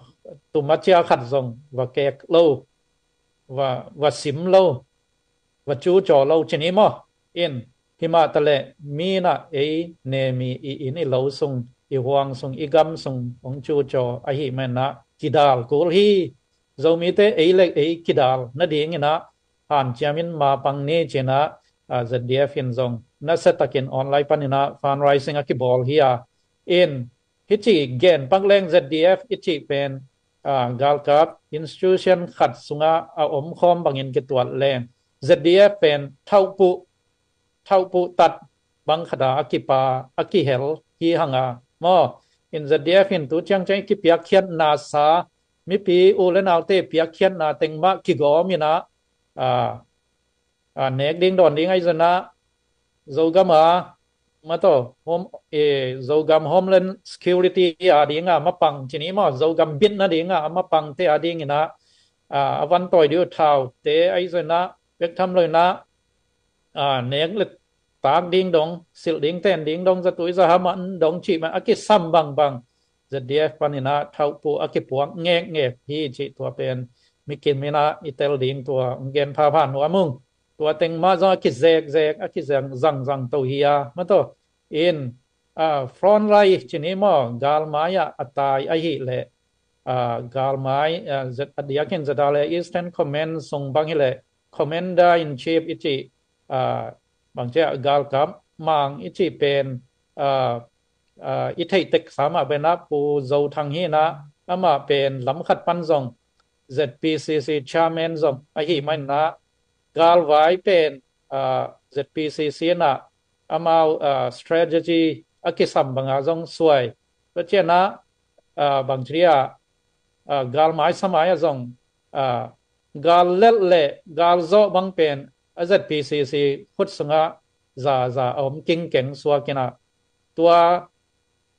tumacia khat zong va kek lo, va, va sim lo, va cucaw lo ci ni maw. In, himah taleh, mi inah ei nemi i inn i lo sung, i huang sung, i gam sung hong cucaw ahih manah kidal kul hi. Zomite ei le ei kidal nading inah hanciam in mapang ni ci inah, a, Z D F in zong nasia takin online pan inah fundraising a kibawl hi a. In, hih ci gen pak leng Z D F i cih pen, a, galkap institution khat sungah a omkhawm bangin kituat leng Z D F pen thauhpuh, thauhpuh tat bang khat a kipa, a kihel hi hang a maw. In Z D F in tu ciangciang i kipiakkhiatna sa, mipi u le naute piakkhiatna teng mah kigawm inah, a, a, nek ding dawn ding ahi zongin ah, Zogam a, mataw, home, e, Zogam Homeland Security a ding a mapang ci ni maw, Zogam bit nading a mapangte a ding inah, a, a van tawi ding uh thaute ahi zongin ah, bek tham lo inah, a, nek le tak ding dong, silh ding ten ding dong, zatui zahaman dong cih mah a kisam bangbang Z D F pan inah thauhpuh a kipuak ngekngek hi cih tua pen mi kim inah i tel ding tua hong gen phapha nuam ung. Tua teng mah zong a kizekzek, a kizang zangzang to hi a, mataw. In, a, front line ci ni maw, galmai ah a tai ahih leh, a, galmai, a, Z-, a diakin Z R A Eastern Command sung bang hi leh, Commander in Chief i cih, a, bang ci a, galkap mang i cih pen, a, a, i theih tek sa mah venah Pu Zo Thang hi inah, amah pen lam khat pan zong Z P C C chairman zong ahih manah, galvai pen, a, Z P C C inah amau, a, strategy a kisam banga zong suai. Tua ciangin ah, a, bang ci dia, a, galmai samai ah zong, a, gal lelh le gal zawh bang pen a Z P C C khut sungah za, za a om kingkeng suak inah, tua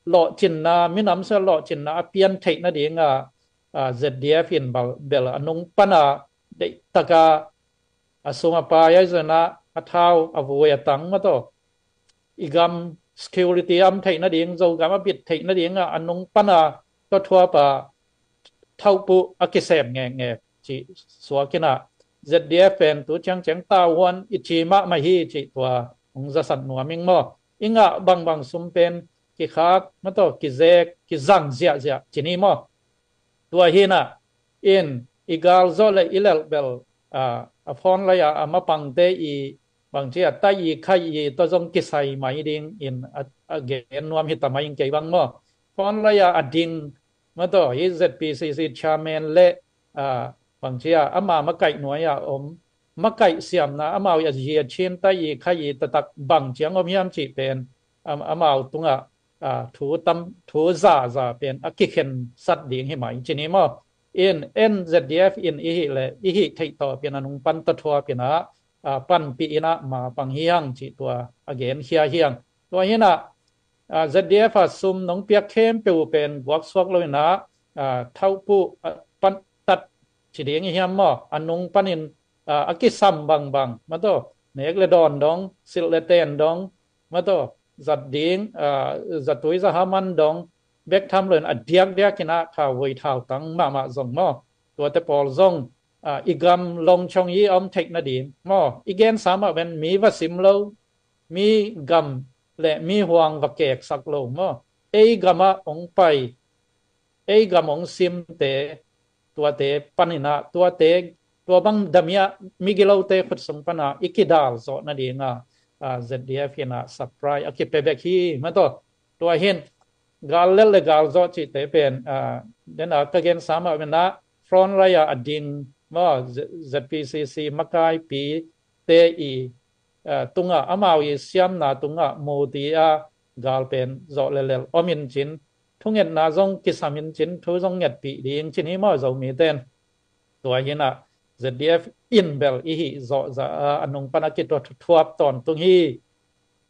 lawhcinna, minam sungah lawhcinna a pian theih nading a, a, Z D F in bel, bel a nung pan a, deihtak a, a sum a pai ahi zongin ah, a thau, a vui, a tang, mataw, i gam security a om theih nading, Zogam a bit theih nading a, a nung pan a, tua thuap a thauhpuh a kisem ngekngek cih suak inah, Z D F pen tu ciangciang tauhuan i ci mahmah hi cih tua hong zasak nuam ing maw. I ngah bangbang sum pen kikhak, mataw, kizek, kizang ziahziah ci ni maw. Tua hi inah, in, i gal zawh le i lelh bel, a, a front line ah a mapangte i bang ci a, tai i khai i tua zong kisai mai ding in a, a gen nuam hi ta mai ing kei bang maw. Front line ah a ding, mataw, hih Z P C C chairman le, a, bang ci a, ama makaih nuai a om, makaih siamna, amau i a zia chin tai i khai i taktak bang ciang om hiam cih pen, am-, amau tungah, a, thu tam, thu zaza pen a kikhensat ding hi mai ci ni maw. In, en Z D F in i hih leh, i hih theih tawh pen a nung pan tua thuap inah, a, panpih inah mapang hi hang cih tua a genkhia hi hang. Tua hi inah, a, Z D F a sum nong piak khempeuh pen guaksuak lo inah, a, thauhpuh, a, pan tat ci ding i hiam maw, a nung panin, a, a kisam bangbang, mataw, nek le dawn dong, silh le ten dong, mataw, zat ding, a, zatui zahaman dong, bek tham lo in a diakdiak inah thau vui thau tang mahmah zong maw. Tuate pawl zong, a, i gam longcong i a om theih nading maw. I gen sa mah ven, mi va sim lo, mi gam le mi huang va keksak lo maw. Ei gam ah hong pai, ei gam hong simte, tuate pan inah, tuate Tua bang damiah migilote khut sung pana i kidal zawh nadinga, a, Z D F ina supply a kipia bek hi, mataw. Tua hin gal lel le gal zawh cihte pen, a, dena ka gensa mah ina front line a ding maw, Z-, Z P C C makaipi te i, a, tunga amau i siamna tunga muti a gal pen zawh lelel om in cin, thungetna zong kisam in cin, thu zong ngetpih ding cin hi maw Zomi ten. Tua hinah Z D F in bel i hih zawh za a, a nung pana kituah thuthuap tawntung hi.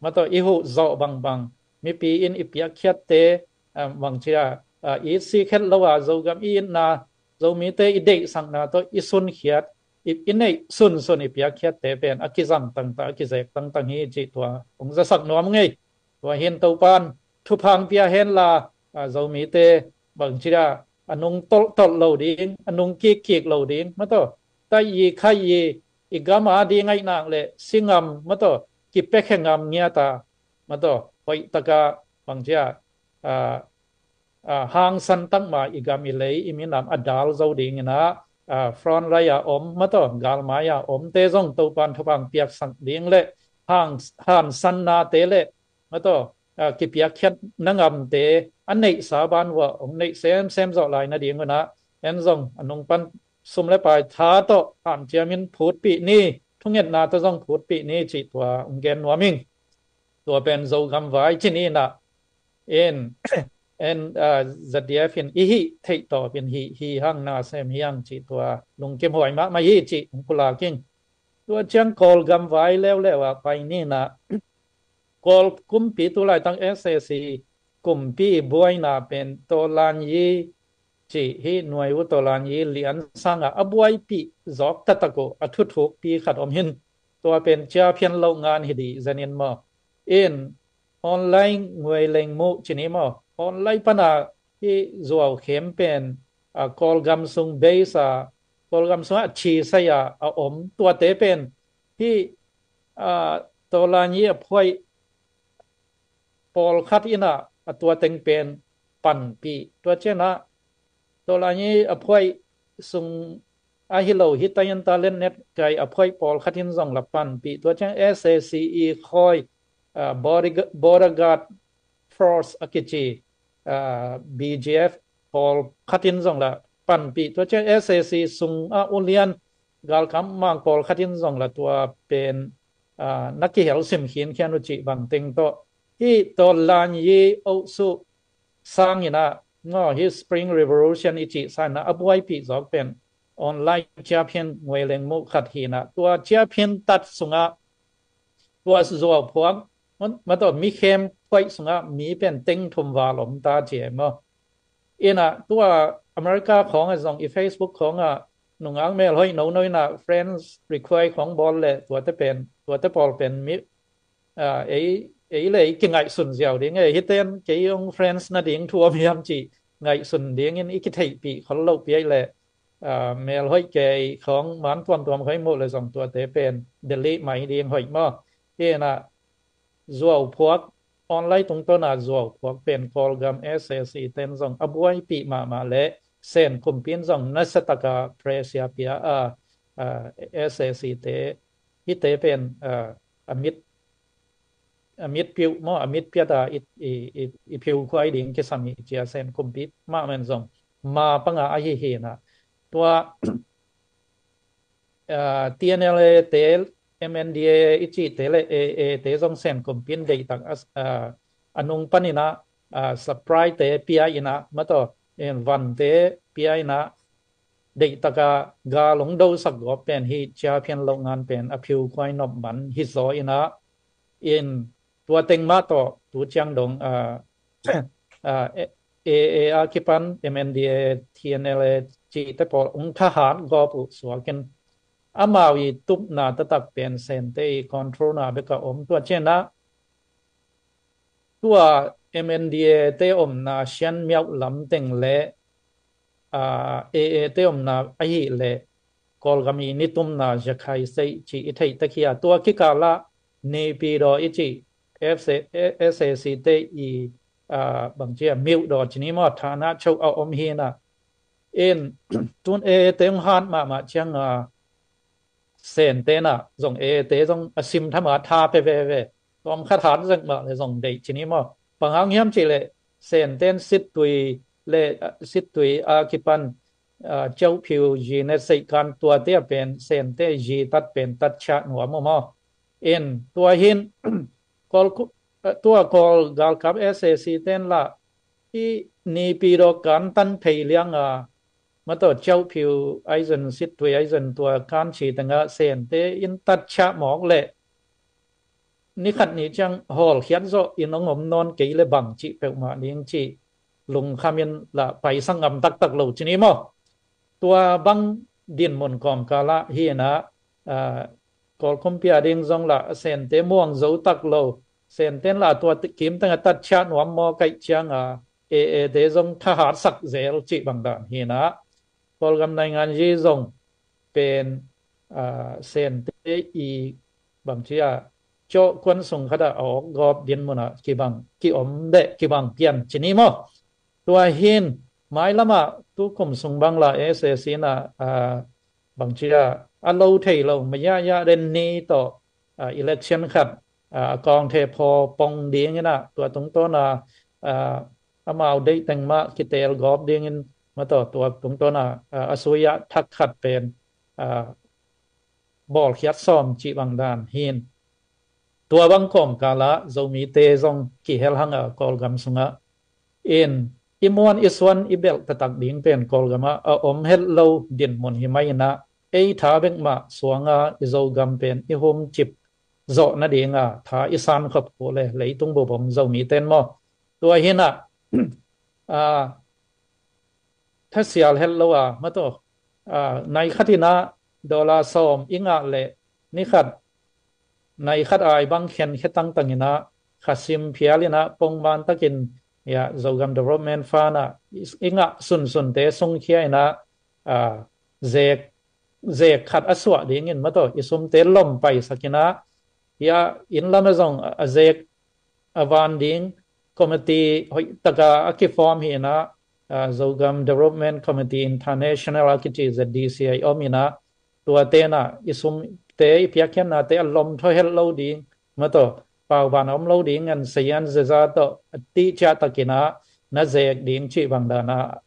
Mataw i huh zawh bangbang mipi in i piakkhiatte, a, bangcia, a, i sih khet lo a Zogam i itna, Zomite i deihsakna tawh i sunkhiat, i, i neih sunsun i piakkhiatte pen a kizang tangtang, a kizek tangtang hi cih tua hong zasak nuam ngei. Tua hin Topan thupha pia henla, a, Zomite bangcia a nung tolhtolh lo ding, a nung kikkik lo ding, mataw. Tai i khai i, i gam a ding ngaih nak le singam, mataw, kipiakhia ngam ngiata, mataw, hoihtaka bangcia, a, a, hangsan takma i gam i lei i minam a dal zo dingina, a, front line a om, mataw, galmai a omte zong Topan thupha piaksak ding le hang, hansannate le, mataw, a, kipiakkhiat na ngamte a neihsa ban uah hong neih semsem zawh lai nading una, en zong a nung pan sum le pai tha tawh hanciamin phutpih ni, thungetna tawh zong phutpih ni cih tua hong gen nuam ing. Tua pen Zogam vai cin inah, en, en, a, Z D F in i hih theih tawpin hih hi hang na sem hi hang cih tua lungkim huai mahmah hi cih hong pulak ing. Tua ciang Kawlgam vai leuleu ah pai ninah, Kawl kumpi tu laitak S A C kumpi buaina pen Tawlanyi cih hi, Nuai U Tawlanyi Lian sangah a buaipih zawk taktak uh a thuthukpi khat om hin. Tua pen ciaphian loh ngan hi dih zenin maw. In online nguai leng muh cini maw, online pana hi zuau khem pen, a, Kawlgam sung base a, Kawlgam sungah a chisai a, a om tuate pen hi, a, Tawlanyi a phuaih pawlkhat inah a tua teng pen panpih. Tua cianah Tawlanyi a phuaih sung ahi lo hi tayan ta lennet kai a phuaih pawlkhat in zong la panpih. Tua ciang S A C i khawi, a, bodygu-, Border Guard Force a kici, a, B G F pawlkhat in zong la panpih. Tua ciang S A C sung a ulian galkam mang pawlkhat in zong la tua pen, a, na kihel sim khinkhian uh cih bang teng tawh hi Tawlanyi oh suh sanginah, no, hi Spring Revolution i cih sanginah a buaipih zawk pen online ciaphian nguai leng muh khat hinah, tua ciaphian tat sungah tua zuau phuak, ma-, mataw mi khem phuaih sungah mi pen teng thum val om ta ci e maw. Inah tua America khawngah zong i Facebook khawngah nungak melhoih nono inah friends request khawng bawl le tuate pen, tuate pawl pen mi, a, ei, ei le ei kingaihsun ziau ding e, hiten kei hong friends nading thu om hiam cih ngaihsun dingin i kitheihpih khol loh piai le, a, melhoih kei khawng man tuamtuam khoi muh le zong tuate pen delete mai ding hoih maw. Inah zuau phuak, online tungtawna zuau phuak pen Kawlgam S A C ten zong a buaipih mahmah le Sen kumpi in zong nasiataka pressure pia a, a, S A C te hite pen, a, a mit, a mit piuh maw, a mit piata i, i, i, i phiu khuai ding kisam hi cia Sen kumpi mahmah in zong ma panga ahi hinah. Tua a, T N L A te, M N D A A i cihte le A A te zong Sen kumpi in deihtak a, a, a nung paninah, a, supply te pia inah, mataw, en vante pia inah, deihtaka gal hong dosak gawp pen hi ciaphian loh ngan pen a phiu khuai nop man hi zaw inah, in tua teng mah tawh tu ciang dong, a, a, A A a kipan M N D A A, T N L A cihte pawl hong thahat gawp uh suakin amau i tupna taktak pen Sente i controlna beka om. Tua cianah tua M N D A A te omna Shan Myauk lam teng le, a, A A te omna ahih leh Kawlgam i nitumna Yakhai State cih i theih tak hi a, tua kikalah Naypyidaw i cih F C, S A C te i, a, bangci a, Myaukdaw cini maw, thana chauh a om hinah. In tun A A te hong hat mahmah cianga Sente na zong A A te zong a sim thama tha pe veve. Tawm khat hat zek mah le zong deih ci ni maw. Bang hang hiam cih leh Sente in sittui le, sittui a kipan, ah, Kyaukphyu zi ne seihkan tuate a pen Sente zi tat pen tat chiah nuam uh maw. In tua hin Kawl, tua Kawl galkap S A C ten lah i nipi dawh kan tan phei liang a, mataw Kyaukphyu aizan sittui aizan tua kan ci tengah Sente in tat chiah mawk leh ni khat ni ciang hawlkhiat zawh in hong om nawn kei le bang cih peuhmah ding cih lungkham in lah paisak ngam taktak lo ci ni maw. Tua bang dinmun kawmkal ah hi inah, ah, Kawl kumpi a ding zong lah Sente muang zo tak lo. Sente in lah tua kim tengah tat chiah nuam maw kaih ciang a, A A te zong thahatsak zel cih bang dan hi inah. Kawlgam naingan zi zong pen, ah, Sente i bang ci a cawh kuan sung khat ah a awk gawp dinmun ah kibang kiom deh kibang pian ci ni maw. Tua hin mailam ah tukum sung bang lah S A C na, ah, bang ci a a lo thei lo maya ya den ni tawh, ah, election khat, ah, a kawngthe phaw pong ding inah tua tungtawn a, ah, amau deih teng mah kitel gawp ding in mataw tua tungtawn a, ah, a sui ah thak khat pen, ah, bawlkhiat sawm cih bang dan hin. Tua bang kawmkal ah Zomite zong kihel hang a Kawlgam sungah in i muan i suan i belh taktak ding pen Kawlgam ah a om het lo dinmun hi mai inah ei tha bek mah suang a i Zogam pen i hum cip zawh nading a tha i san khop kul le leitung bubom Zomite in maw. Tua hi inah, ah, thasial het lo a mataw, ah, nai khat inah dollar sawm i ngah leh ni khat nai khat ai bang khen khe tangtang inah khasim phial inah pongman takin ya Zogam Development Fund ah i, i ngah sunsunte sungkhia inah, ah, zek, zek khat a suah ding in mataw i sumte lom paisak inah ya inn lam a zong a zek a van ding committee hoih taka a kiform hi inah, ah, Zogam Development Committee International a kici Z D C a i om inah tua tenah i sumte i piakkhiatnate a lom thaw het lo ding mataw pauban a om lo ding an sayan zeza tawh a tih ciah tak inah na zek ding cih bang dan ah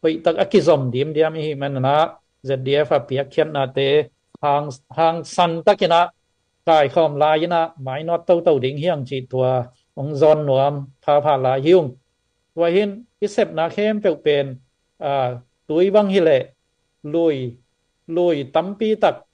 hoih tak a kizom dimdiam i hih man inah Z D F a piakkhiatnate hang, hangsan tak inah kaikhawm lai inah mainawt toto ding hi hang cih tua hong zawn nuam phapha lai hi ung. Tua hin i sepna khempeuh pen, ah, tui bang hi leh lui, lui tampi tak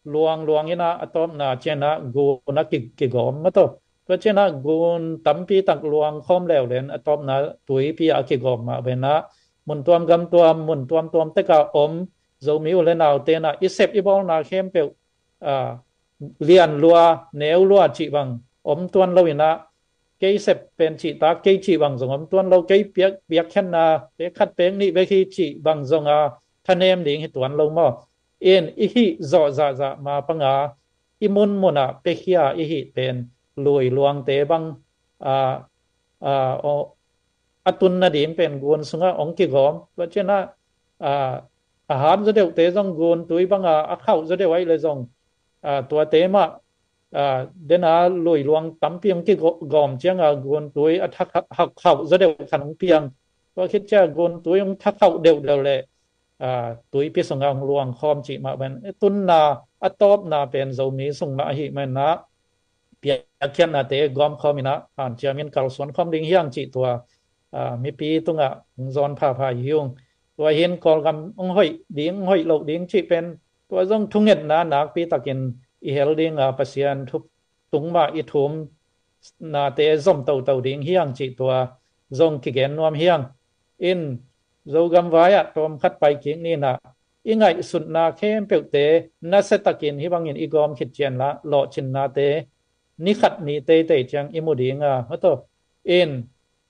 luang luang inah a tawpna cianah gun a ki, kigawm mataw. Tua cianah gun tampi tak luang khawm leuleu in a tawpna tuipi a kigawm mah benah mun tuam gam tuam mun tuamtuam tek a om Zomi u le nau tenah i sep i bawlna khempeuh, ah, lian lua neu lua cih bang om tuan lo inah kei sep pen cih tak kei cih bang zong om tuan lo kei piak, piakkhiatna pek khat pek nih bek hi cih bang zong a thanem ding hi tuan lo maw. In i hih zawh zahzah ma panga i munmun ah pekhia i hih pen lui luangte bang, ah, ah, aw, a tun nading pen gun sungah hong kigawm. Tua cianah, ah, a hat zaw deuhte zong gun tui banga a khauh zaw deuh ahih le zong, ah, tuate mah, ah, dena lui luang tampi hong kigawm cianga gun tui a tha khauh zaw deuh khan hong piang. Tua khit ciah gun tui hong tha khauh deuhdeuh le, ah, tuipi sungah hong luang khawm cih mah ben tunna a tawpna pen Zomi sung mah ahih manah piakkhiatnate gawm khawm inah hanciam in kalsuan khawm ding hi hang cih tua, ah, mipi tungah hong zawn phapha hi ung. Tua hin Kawlgam hong hoih ding hong hoih loh ding cih pen tua zong thungetna nakpi takin i hel dinga Pasian thu tung mah i thumnate zom toto ding hi hang cih tua zong kigen nuam hi hang. In Zogam vai ah tawm khat pai kik ni inah i ngaihsutna khempeuhte nasia takin hih bangin i gawm khit cian lah lawhcinnate ni khat ni teitei ciang i mu dinga mataw. In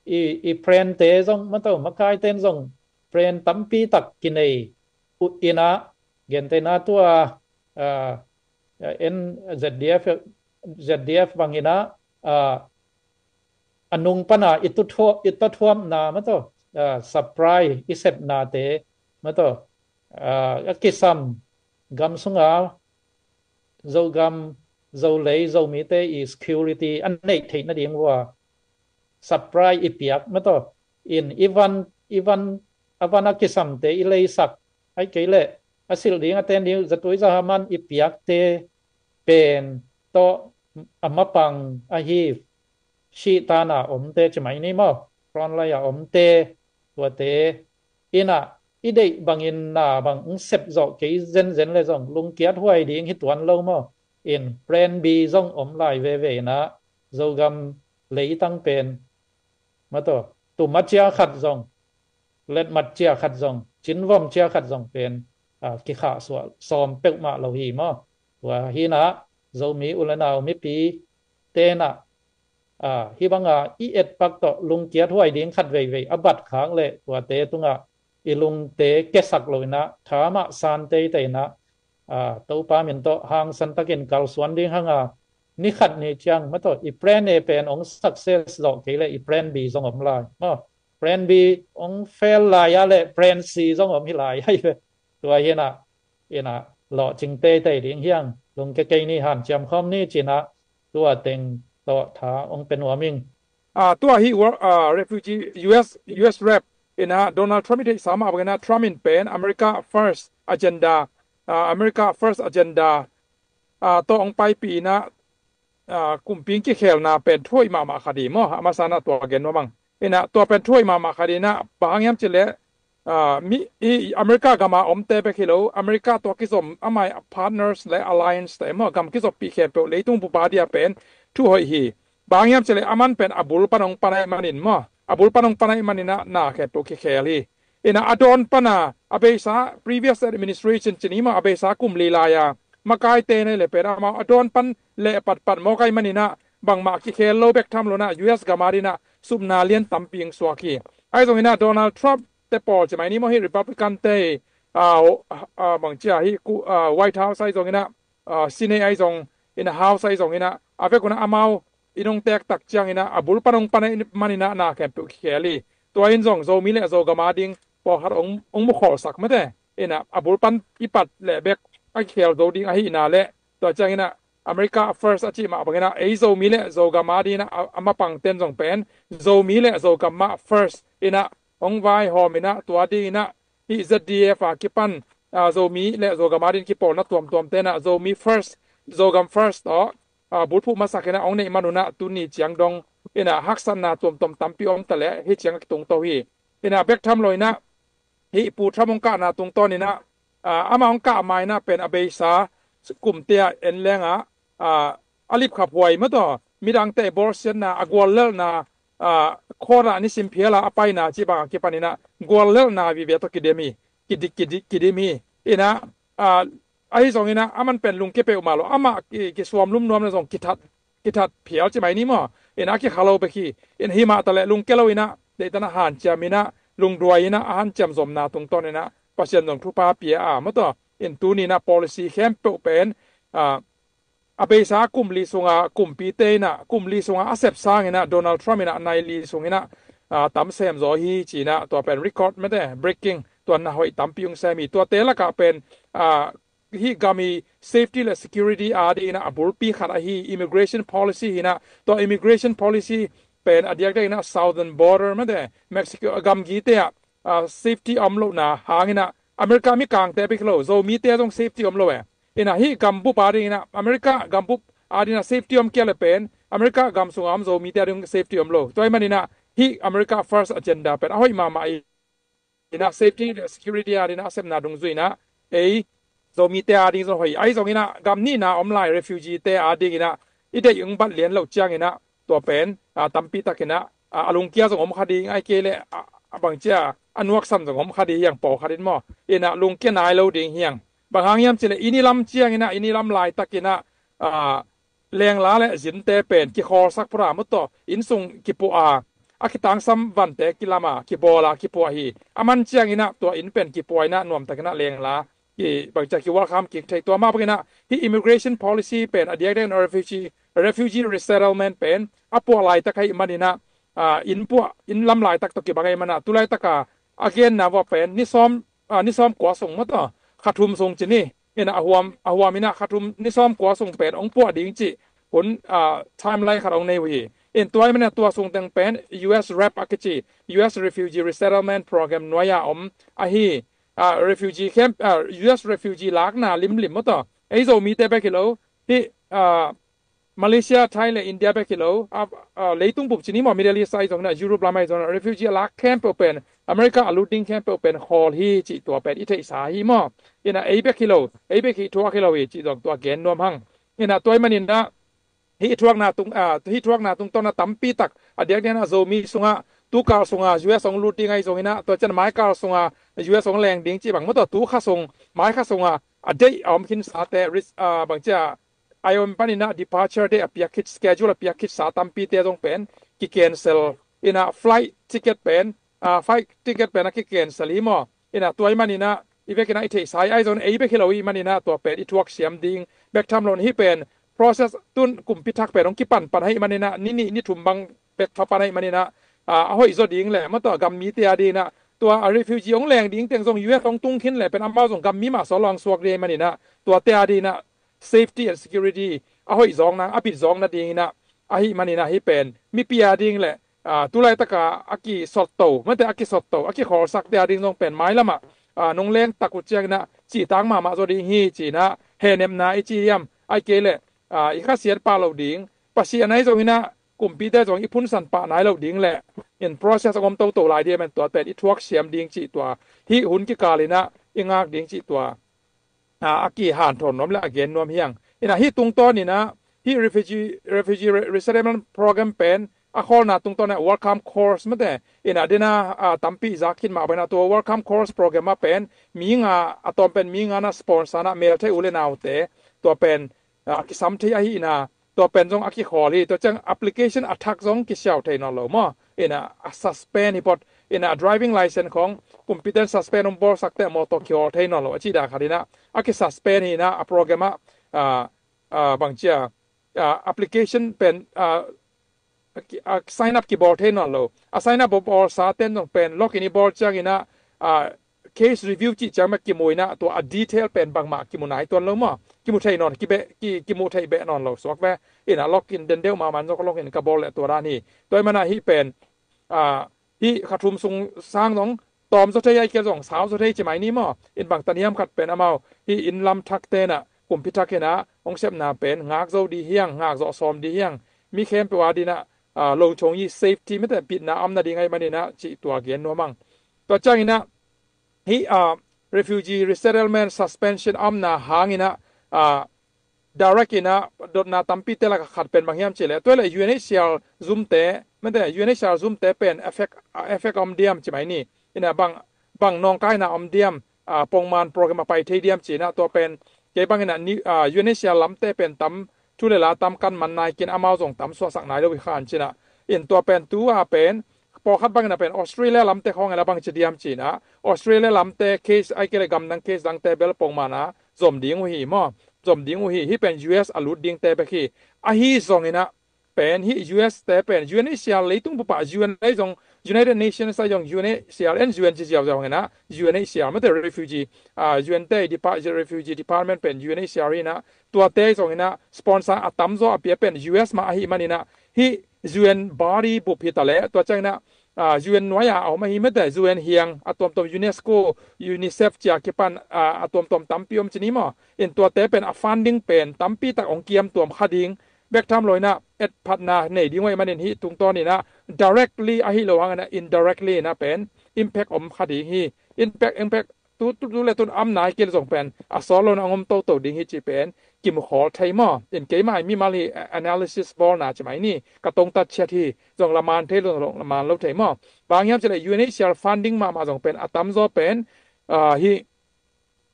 i, i prente zong mataw makaite in zong pren tampi tak kinei uh inah gentehna tua, ah, en Z D F, Z D F bang inah, ah, a nung pana i tuthuap, i tuthuapna mataw, ah, supply i sepnate mataw, ah, a kisam gam sunga Zogam, Zolei, Zomite i security a neih theih nading vua supply i piak mataw. In i van, i van, a van a kisamte i leisak, ai kei leh a silh ding a ten ding zatui zahaman i piakte pen tawh a mapang ahi sih tana omte ci mai ni maw, frontline a omte, tuate inah i deih bangin na bang ung sep zawh kei zenzen le zong lungkiat huai ding hi tuan lo maw. In plan B zong om lai veve inah Zogam leitang pen mataw, tum a cia khat zong, letmat cia khat zong, cinvom cia khat zong pen, ah, kikhahsuah sawm peuhmah lo hi maw. Tua hinah Zomi u le nau mipi tenah, ah, hih banga i etpak tawh lungkiat huai ding khat veivei a bat khak leh tuate tungah i lungte kesak lo inah thamah san teitei inah, ah, Topa min tawh hangsan takin kalsuan ding hanga ni khat ni ciang mataw i plan A pen ong success zawh kei leh i plan B zong om lai maw. Plan B ong fail lai a leh plan C zong om hi lai ahi ve. Tua hinah, inah lawhcing teitei ding hiang lungke kei ni hanciam khawm ni cinah tua teng tawh tha ong pe nuam ing. Ah, tua hi, ah, refugee U S, U S rep inah Donald Trump i theihsa mah bangin ah Trump in pen America First agenda, ah, America First agenda, ah, tawh ong paipih inah, ah, kumpi kikhelna pen thuaih mahmah khat hi maw. A masa inah tua gen nuam ang. Inah tua pen thuaih mahmah khat inah bang hang hiam cileh, ah, mi i America gama omte bek hi lo, America tua kizom amai partners le alliance te maw, gam kizoppih khempeuh leitung bupa dia pen thu hoih hi. Bang hang hiam cileh aman pen a bul pan ong pan ahih manin maw, a bul pan ong pan ahih manin ah na khempeuh kikhel hi. Inah a dawn pana a beisa previous administration ci ni maw, a beisa kum li lai-a makaite nei le pen amau a dawn pan leh patpat mawk ahih manin ah bangmah kikhel lo bek tham lo inah U S gam a dinah supna lian tampi ong suak hi. Ahi zongin ah Donald Trump te pawl ci mai ni maw, hih Republican te, ah, ah, bang cia hih ku, ah, White House ahi zongin ah, ah, Senate ahi zong, inah House ahi zongin ah a vek un ah amau in ong tek tak ciangin ah a bul pan ong pan ahih manin ah na khempeuh kikhel hi. Tua in zong Zomi le Zogam a ding pawlkhat ong, ong mukhawlsak mate. Inah a bul pan i pat leh bek a kikhel zo ding ahihna leh tua ciangin ah America First a cih mah bangin ah ei Zomi le Zogam a dingin ah a, a mapang ten zong pen Zomi le Zogam mah first inah ong vaihawm inah tua dingin ah hih Z D F a kipan, ah, Zomi le Zogam a dingin kipawlna tuamtuam ten ah Zomi First, Zogam First tawh, ah, bulphuh masak inah ong neih man un ah tuni ciang dong inah haksatna tuamtuam tampi om ta leh hih ciang a kitungto hi. Inah bek tham lo inah hih Pu Trump ong kahna tungtawn inah, ah, amah ong kah ma inah pen a beisa kumte ah en leng ah, ah, a lipkhaphuai mataw, midangte bawlsiatna, a guallelhna, ah, court ah nisim phial a a paina cih bang a kipan inah guallelhna vive tawh kidim hi, kidi, kidi, kidim hi. Inah, ah, ahi zongin ah aman pen lungke peuhmah lo, amah ki, kisuamlum nuam le zong kithat, kithat phial ci mai ni maw. Inah a kikha lo bek hi. Inah hih mah ta leh lungke lo inah deihtan a hanciam inah lungduai inah a hanciam zomna tungtawn inah Pasian zong thupha pia a mataw. In tuni inah policy khempeuh pen, ah, a beisa kum li sunga kumpite inah kum li sunga a sep sang inah Donald Trump inah nai li sung inah, ah, tam sem zaw hi ci inah tua pen record mate, breaking, tua na hoih tampi ong sem hi. Tuate lakah pen, ah, hih gam i safety le security a dingin ah a bulpi khat ahi immigration policy hi inah, tua immigration policy pen a diakdiak inah southern border mate, Mexico a gamgite ah, ah, safety om lohna hang inah America mikangte bek hi lo, Zomite zong safety om lo e. Inah hih gambup a dingin ah, America gambup a dingin ah safety om kei leh pen America gam sunga om Zomite a ding safety om lo. Tua ahih manin ah hih America First agenda pen a hoih mahmah hi. Inah safety le security a dingin ah a sepna dungzui inah ei Zomite a ding zong hoih. Ahi zongin ah gam nihna om lai refugee te a dingin ah i deih ong bat lian loh ciangin ah tua pen, ah, tampi tak inah, ah, a lungkia zong om kha ding, ahih kei leh, ah, a bang cia a nuaksan zong om kha ding hiang pawlkhat in maw. Inah lungkia nai lo ding hiang. Bang hang hiam cileh i ni lam ciangin ah, i ni lam laitak inah, ah, lengla le zinte pen kikhawlsak phot a mataw, inn sung kipuah a, a kitangsam vante kilam a, kibawl a, kipuah hi. A man ciangin ah tua inn pen kipuah inah nuamtak inah lengla ki, bang cia ki welcome kik thei. Tua mah bangin ah hih immigration policy pen a diakdiak inah refugee, refugee resettlement pen a puah laitak ahih manin ah, ah, inn puah, inn lam laitak tawh kibang ahih manin ah tu laitak a a genna vua pen ni sawm, ah, ni sawm kua sung mataw, kha thum sung ci ni, Ina a huam a huam ina kha thum ni sawm kua sung pen hong puah ding cih hun, ah, timeline khat hong nei uh hi. In tua i mana tua sung teng pen U S rep a kici, U S Refugee Resettlement Program nuai a om ahi, ah, refugee camp, ah, U S refugee lakna limlim maw taw. Ei Zomite bek hi lo, hi, ah, Malaysia, Thai le India bek hi lo, ah, ah, leitung bup ci ni maw, Middle East ai zong ina, Europe lam ai zong ina, refugee a lak khempeuh pen, America a lut ding khempeuh pen khawl hi cih tua pen i theihsa hi maw. Ina ei bek hi lo, ei bek hi thuak hi lo hi cih zong tua gen nuam hang. Ina tua i manin ah, hih thuakna tung, ah, hih thuakna tungtawn a tampi tak a diakdiak a Zomi sungah, tu kal sungah U S hong lut ding ai zong ina, tua ciang mai kal sungah U S hong leng ding cih bang maw taw, tu kha sung, mai kha sungah a deih a om khin sate, ris-, ah, bang cia, ai om panin ah departure date a piak khit, schedule a piak khit sa tampite zong pen ki cancel. Ina flight ticket pen, ah, flight ticket pen a ki cancel hi maw. Ina tua i manin ah i vekin ah i theihsa hi, ai zong ei bek hi lo i manin ah tua pen i thuak siam ding bek tham lo hi pen. Process tun kumpi thak pen hong kipanpan hi manin ah ni nih ni thum bang bek thapan hi manin ah, ah, a hoih zaw ding le maw taw gam mite a ding ina, tua a refugee hong leng ding teng zong U S hong tung khin le pen amau zong gam mi mah sawl lo hong suak ding hi manin ah, tuate a ding ina safety and security a hoih zawk nang, a bit zawk nading ina, ahi manin ah hih pen mipi a ding le, ah, tu laitaka a kisotto, mate a kisotto, a kikhawlsakte a ding zong pen mailam ah, ah, nong leng tak uh ciang ina cihtak mahmah zaw ding hi ci ina, hehnepna i ci hiam, ai kei le, ah, i khasiat pah lo ding, Pasian ai zong ina, kumpite zong i phunsan pah nai lo ding le, in process a om toto lai ding pen tua pen i thuak siam ding cih tua, hih hun kikal ina i ngak ding cih tua, ah, a kihanthawn nuam le a gen nuam hi hang. Ina hih tungtawn ina, hih refugee, refugee re-, resettlement program pen a khawlna tungtawn ina welcome course mate, ina dena, ah, tampi zak khin mah bang ina tua welcome course program ah pen mi nga, a tawm pen mi nga na sponsor na mel thei u le naute, tua pen, ah, kisam thei ahi ina, tua pen zong a kikhawl hi. Tua ciang application a thak zong kisiau thei nawn lo maw. Ina a suspend hi phot, ina a driving license khong kumpite in suspend hong bawlsak teh mawtaw kihawl thei nawn lo a cih dan khat ina, a kisuspend hi ina a program ah, ah, ah, bang cia, ah, application pen, ah, a ki-, a sign up kibawl thei nawn lo. A sign up bawl sa ten zong pen login i bawl ciang ina, ah, case review cih ciang mah kimu ina, tua a detail pen bangmah kimu nai tuan lo maw. Kimu thei nawn, kibeh, ki, kimu thei beh nawn lo suak ve. Ina login den deuh mahmah zong login ka bawl le tua dan hi. Tua i mana hih pen, ah, hih kha thum sung sang zong tawm zaw thei, ai kei zong sau zaw thei ci mai ni maw. In bang tan hiam khat pen amau hih inn lam thak te ina, kumpi thak ina hong sepna pen ngak zo di hiang, ngak zawh sawm di hiang, mi khempeuh a ding ina, ah, lo chong i safety mate pitna a om nading ahi manin ah cih tua gen nuam hang. Tua ciang ina hih, ah, refugee resettlement suspension a omna hang ina, ah, direct ina dotna tampite lak a khat pen bang hiam cih le, tua le U N H C R zumte, mate U N H C R zumte pen effect, ah, effect a om diam ci mai ni. Ina bang, bang nawngkaina a om diam, ah, pongman program a pai thei diam ci ina, tua pen kei bang ina ni, ah, U N H C R lamte pen tam thu le la tam kan man nai kei in, amau zong tam suahsak nai lo hi khan ci ina. In tua pen tu a pen pawlkhat bang ina pen Australia lamte khawng ina bang ci diam ci ina, Australia lamte case ai kei le gamdang case dangte bel pongman a zom ding uh hi maw. Zom ding uh hi, hih pen U S a lut dingte bek hi. Ahi zong ina pen hih U S te pen U N H C R leitung bup ah U N ai zong, United Nations ai zong U N H C R, en U N ci ziauziau ina, U N H C R mate refugee, ah, U N te depart, refugee department pen U N H C R ina, tuate zong ina sponsor a tamzaw a pia pen U S mah ahi man ina, hih U N body bup hi ta le, tua ciang ina, ah, U N nuai a a om ahi mate U N hiang a tuamtuam UNESCO, UNICEF cia kipan, ah, a tuamtuam tampi om ci ni maw. In tuate pen a funding pen tampi tak hong kiam tuam kha ding bek tham lo ina, etphatna nei ding uh ahi manin hih tungtawn ina directly ahi lo hang ina indirectly ina pen impact om kha ding hi. Impact, impact tu, tu, tu le tun a om nai kei le zong pen a sawt lo ina hong om toto ding hi cih pen kimu khawl thei maw. In keimah mimal hi, a-, analysis bawlna ci mai ni, ka tongtat ciat hi, zong laman thei lo, zong laman lo thei maw. Bang hiam cih le U N H C R funding mahmah zong pen a tamzaw pen, ah, hih,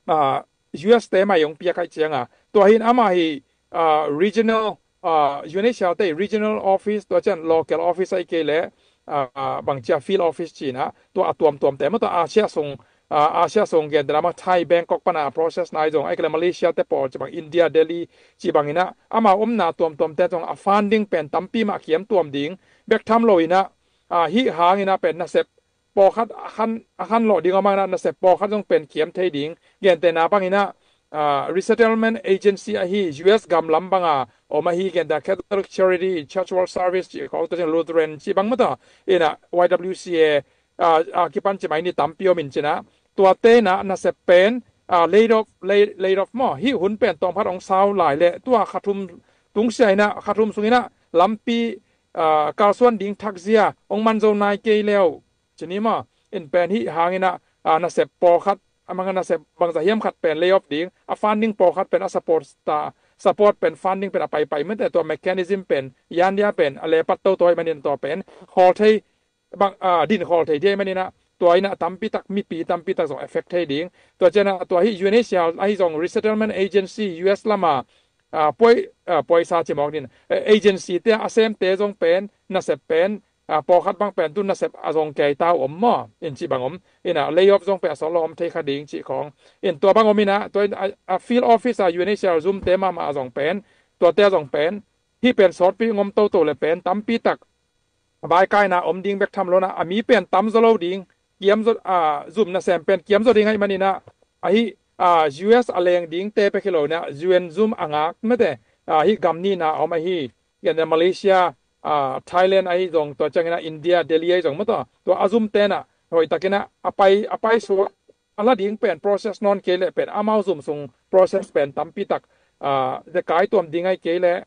ah, U S te mai hong piak ahi ciang a, tua hi in amah hi, ah, regional, ah, U N H C R te regional office, tua ciang local office ahi kei le, ah, ah, bang cia field office ci ina, tua a tuamtuamte maw, tua Asia sung, ah, Asia sung gen te lam ah Thai Bangkok pan a process nai zong, ahi kei le Malaysia te pawl ci bang, India Delhi ci bang ina, amau omna tuamtuamte zong a funding pen tampi mah kiam tuam ding bek tham lo ina, ah, hih hang ina pen nasep pawlkhat a khan, a khan lawh ding a om hang ina nasep pawlkhat zong pen kiam thei ding. Gentehna bang ina, ah, resettlement agency ahi U S gam lam banga om ahi, genta Catholic Charity, Church World Service cih khawng, tua ciang Lutheran cih bang mata, ina Y W C A, ah, ah, kipan ci mai ni tampi om in cina, tuate ina nasep pen, ah, laid off, laid, laid off maw, hih hun pen tawmkhat hong sau lai le tua kha thum tungsia ina, kha thum sung ina lampi, ah, kalsuan ding thakzia hong man zo nai kei leu cini maw, in pen hih hang ina, ah, nasep pawlkhat, a mang a nasep bangza hiam khat pen lay off ding, a funding pawlkhat pen a support ta, support pen funding pen a paipai mete, tua mechanism pen, yan dia pen a lepat toto ahih manin tua pen khawl thei, bang, ah, din khawl thei dia ahih manin ah, tua ina tampi tak, mipi tampi tak zong effect thei ding. Tua ciang a tua hih U N H C R ahi zong resettlement agency U S lama, ah, puai, ah, puaisa ci mawk din, eh, agency te a semte zong pen nasep pen, ah, pawlkhat bang pen tu nasep a zong kei tau om maw, in cih bang om. Ina lay off zong pen a sawt lo om thei kha ding cih khawng. In tua bang om ina, tua in a, a field office a U N H C R zumte mahmah a zong pen, tuate a zong pen, hih pen sawtpi ngom toto le pen tampi tak vaikaina om ding bek tham lo ina, a mi pen tam zaw lo ding, kiam zaw, ah, zum nasem pen kiam zaw ding ahih manin ah, ahi, ah, U S a leng dingte pek hi lo ina, U N zum a ngak mete, ah, hih gam nihna a om ahi, gen Malaysia, ah, Thailand ahi zong, tua ciang ina India, Delhi ahi zong mata, tua a zumte ina hoihtak ina a pai, a pai suak, a la ding pen process nawn kei leh pen amau zum sung process pen tampi tak, ah, zekai tuam ding ahi kei leh,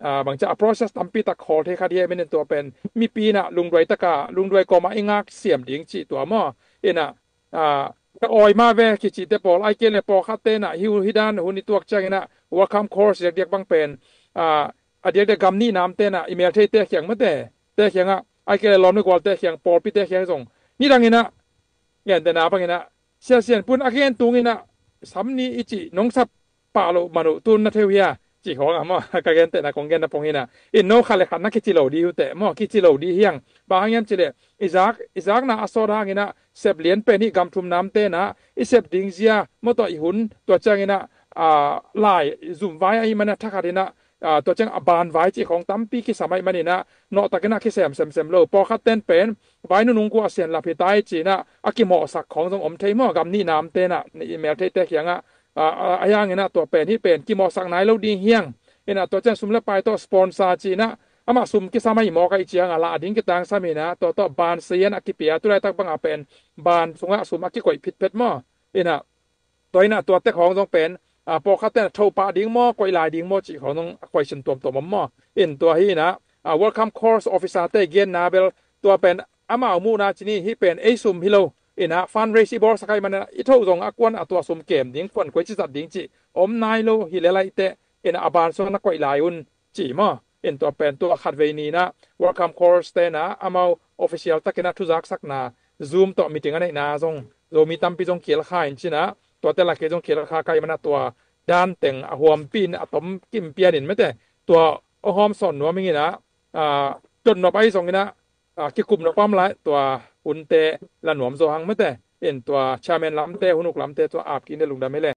ah, bangcia a process tampi tak khawl thei kha dia ahih manin tua pen mipi ina lungduai taka, lungduai kawma i ngak siam ding cih tua maw. Ina, ah, ka awi mah ve kicite pawl, ahih kei leh pawlkhatte ina hi, hi dan hun i tuak ciang ina welcome course diakdiak bang pen, ah, a diakdiak gam nih namte ina i mel theite khiang mate, te khiangah, ahih kei leh lawm le gualte khiang, pawlpite khiang zong nidang ina, gentehna bang ina, Sia Sian Pun a gen tung ina, sam ni i cih nong sap pah loh man uh tun na theu hia, cih khawng a maw, ka gentehna kong genna pong hi ina. In no khat le khat na kici lo dih uh teh maw, kici lo dih hiang. Bang hang hiam cih leh i zak, i zakna a sawt hang ina, sep lian pen hih gam thum namte ina i sep ding zia maw, tua i hun, tua ciang ina, ah, lai zum vai ahih manin a thakhat ina, ah, tua ciang a ban vai cih khawng tampi kisam ahih manin ah, nawhtak ina kisem semsem lo. Pawlkhat ten pen vai nunung gua sian lap hi ta hi ci ina a kimawhsak khawng zong om thei maw, gam nih namte ina i mel theite khiangah, ah, ah, a hiang ina tua pen, hih pen kimawhsak nai lo ding hiang. Ina tua ciang sum le pai tawh sponsor ci ina amah sum kisam ahi mawk ahih ciangah lah ding kitangsam ina, tua tawh ban sian a kipia, tu laitak bangah pen ban sungah sum a kikoih phitphet maw. Ina tua ina tua tek hawng zong pen, ah, pawlkhat ten a thoh pah ding maw, koih lai ding maw cih khawng zong a koih sin tuamtuam om maw. In tua hi ina, ah, welcome course officer te genna bel tua pen amau muhna cini hih pen ei sum hi lo. Ina fundraise i bawlsak ahih manin i thoh zong a kuan a tua sum kem ding, kuan koi ci zat ding cih om nai lo hi le laih teh, ina a ban sungah na koih lai un ci maw. In tua pen tua khatvei ni ina welcome course te ina amau official tak ina thuzaksakna Zoom tawh meeting a neihna zong Zomi tampi zong kilkha in ci ina, tuate lakah zong kilkha ka hih manin ah tua dan teng a huampi in a tom kim pian in mete, tua a hawm sawn nuam ing ina, ah, dot nop ahi zong ina, ah, kikup nop om lai, tua hunte la nuam zaw hang mete. In tua chairman lamte, hun uk lamte tua ap kik in lungdam hi le.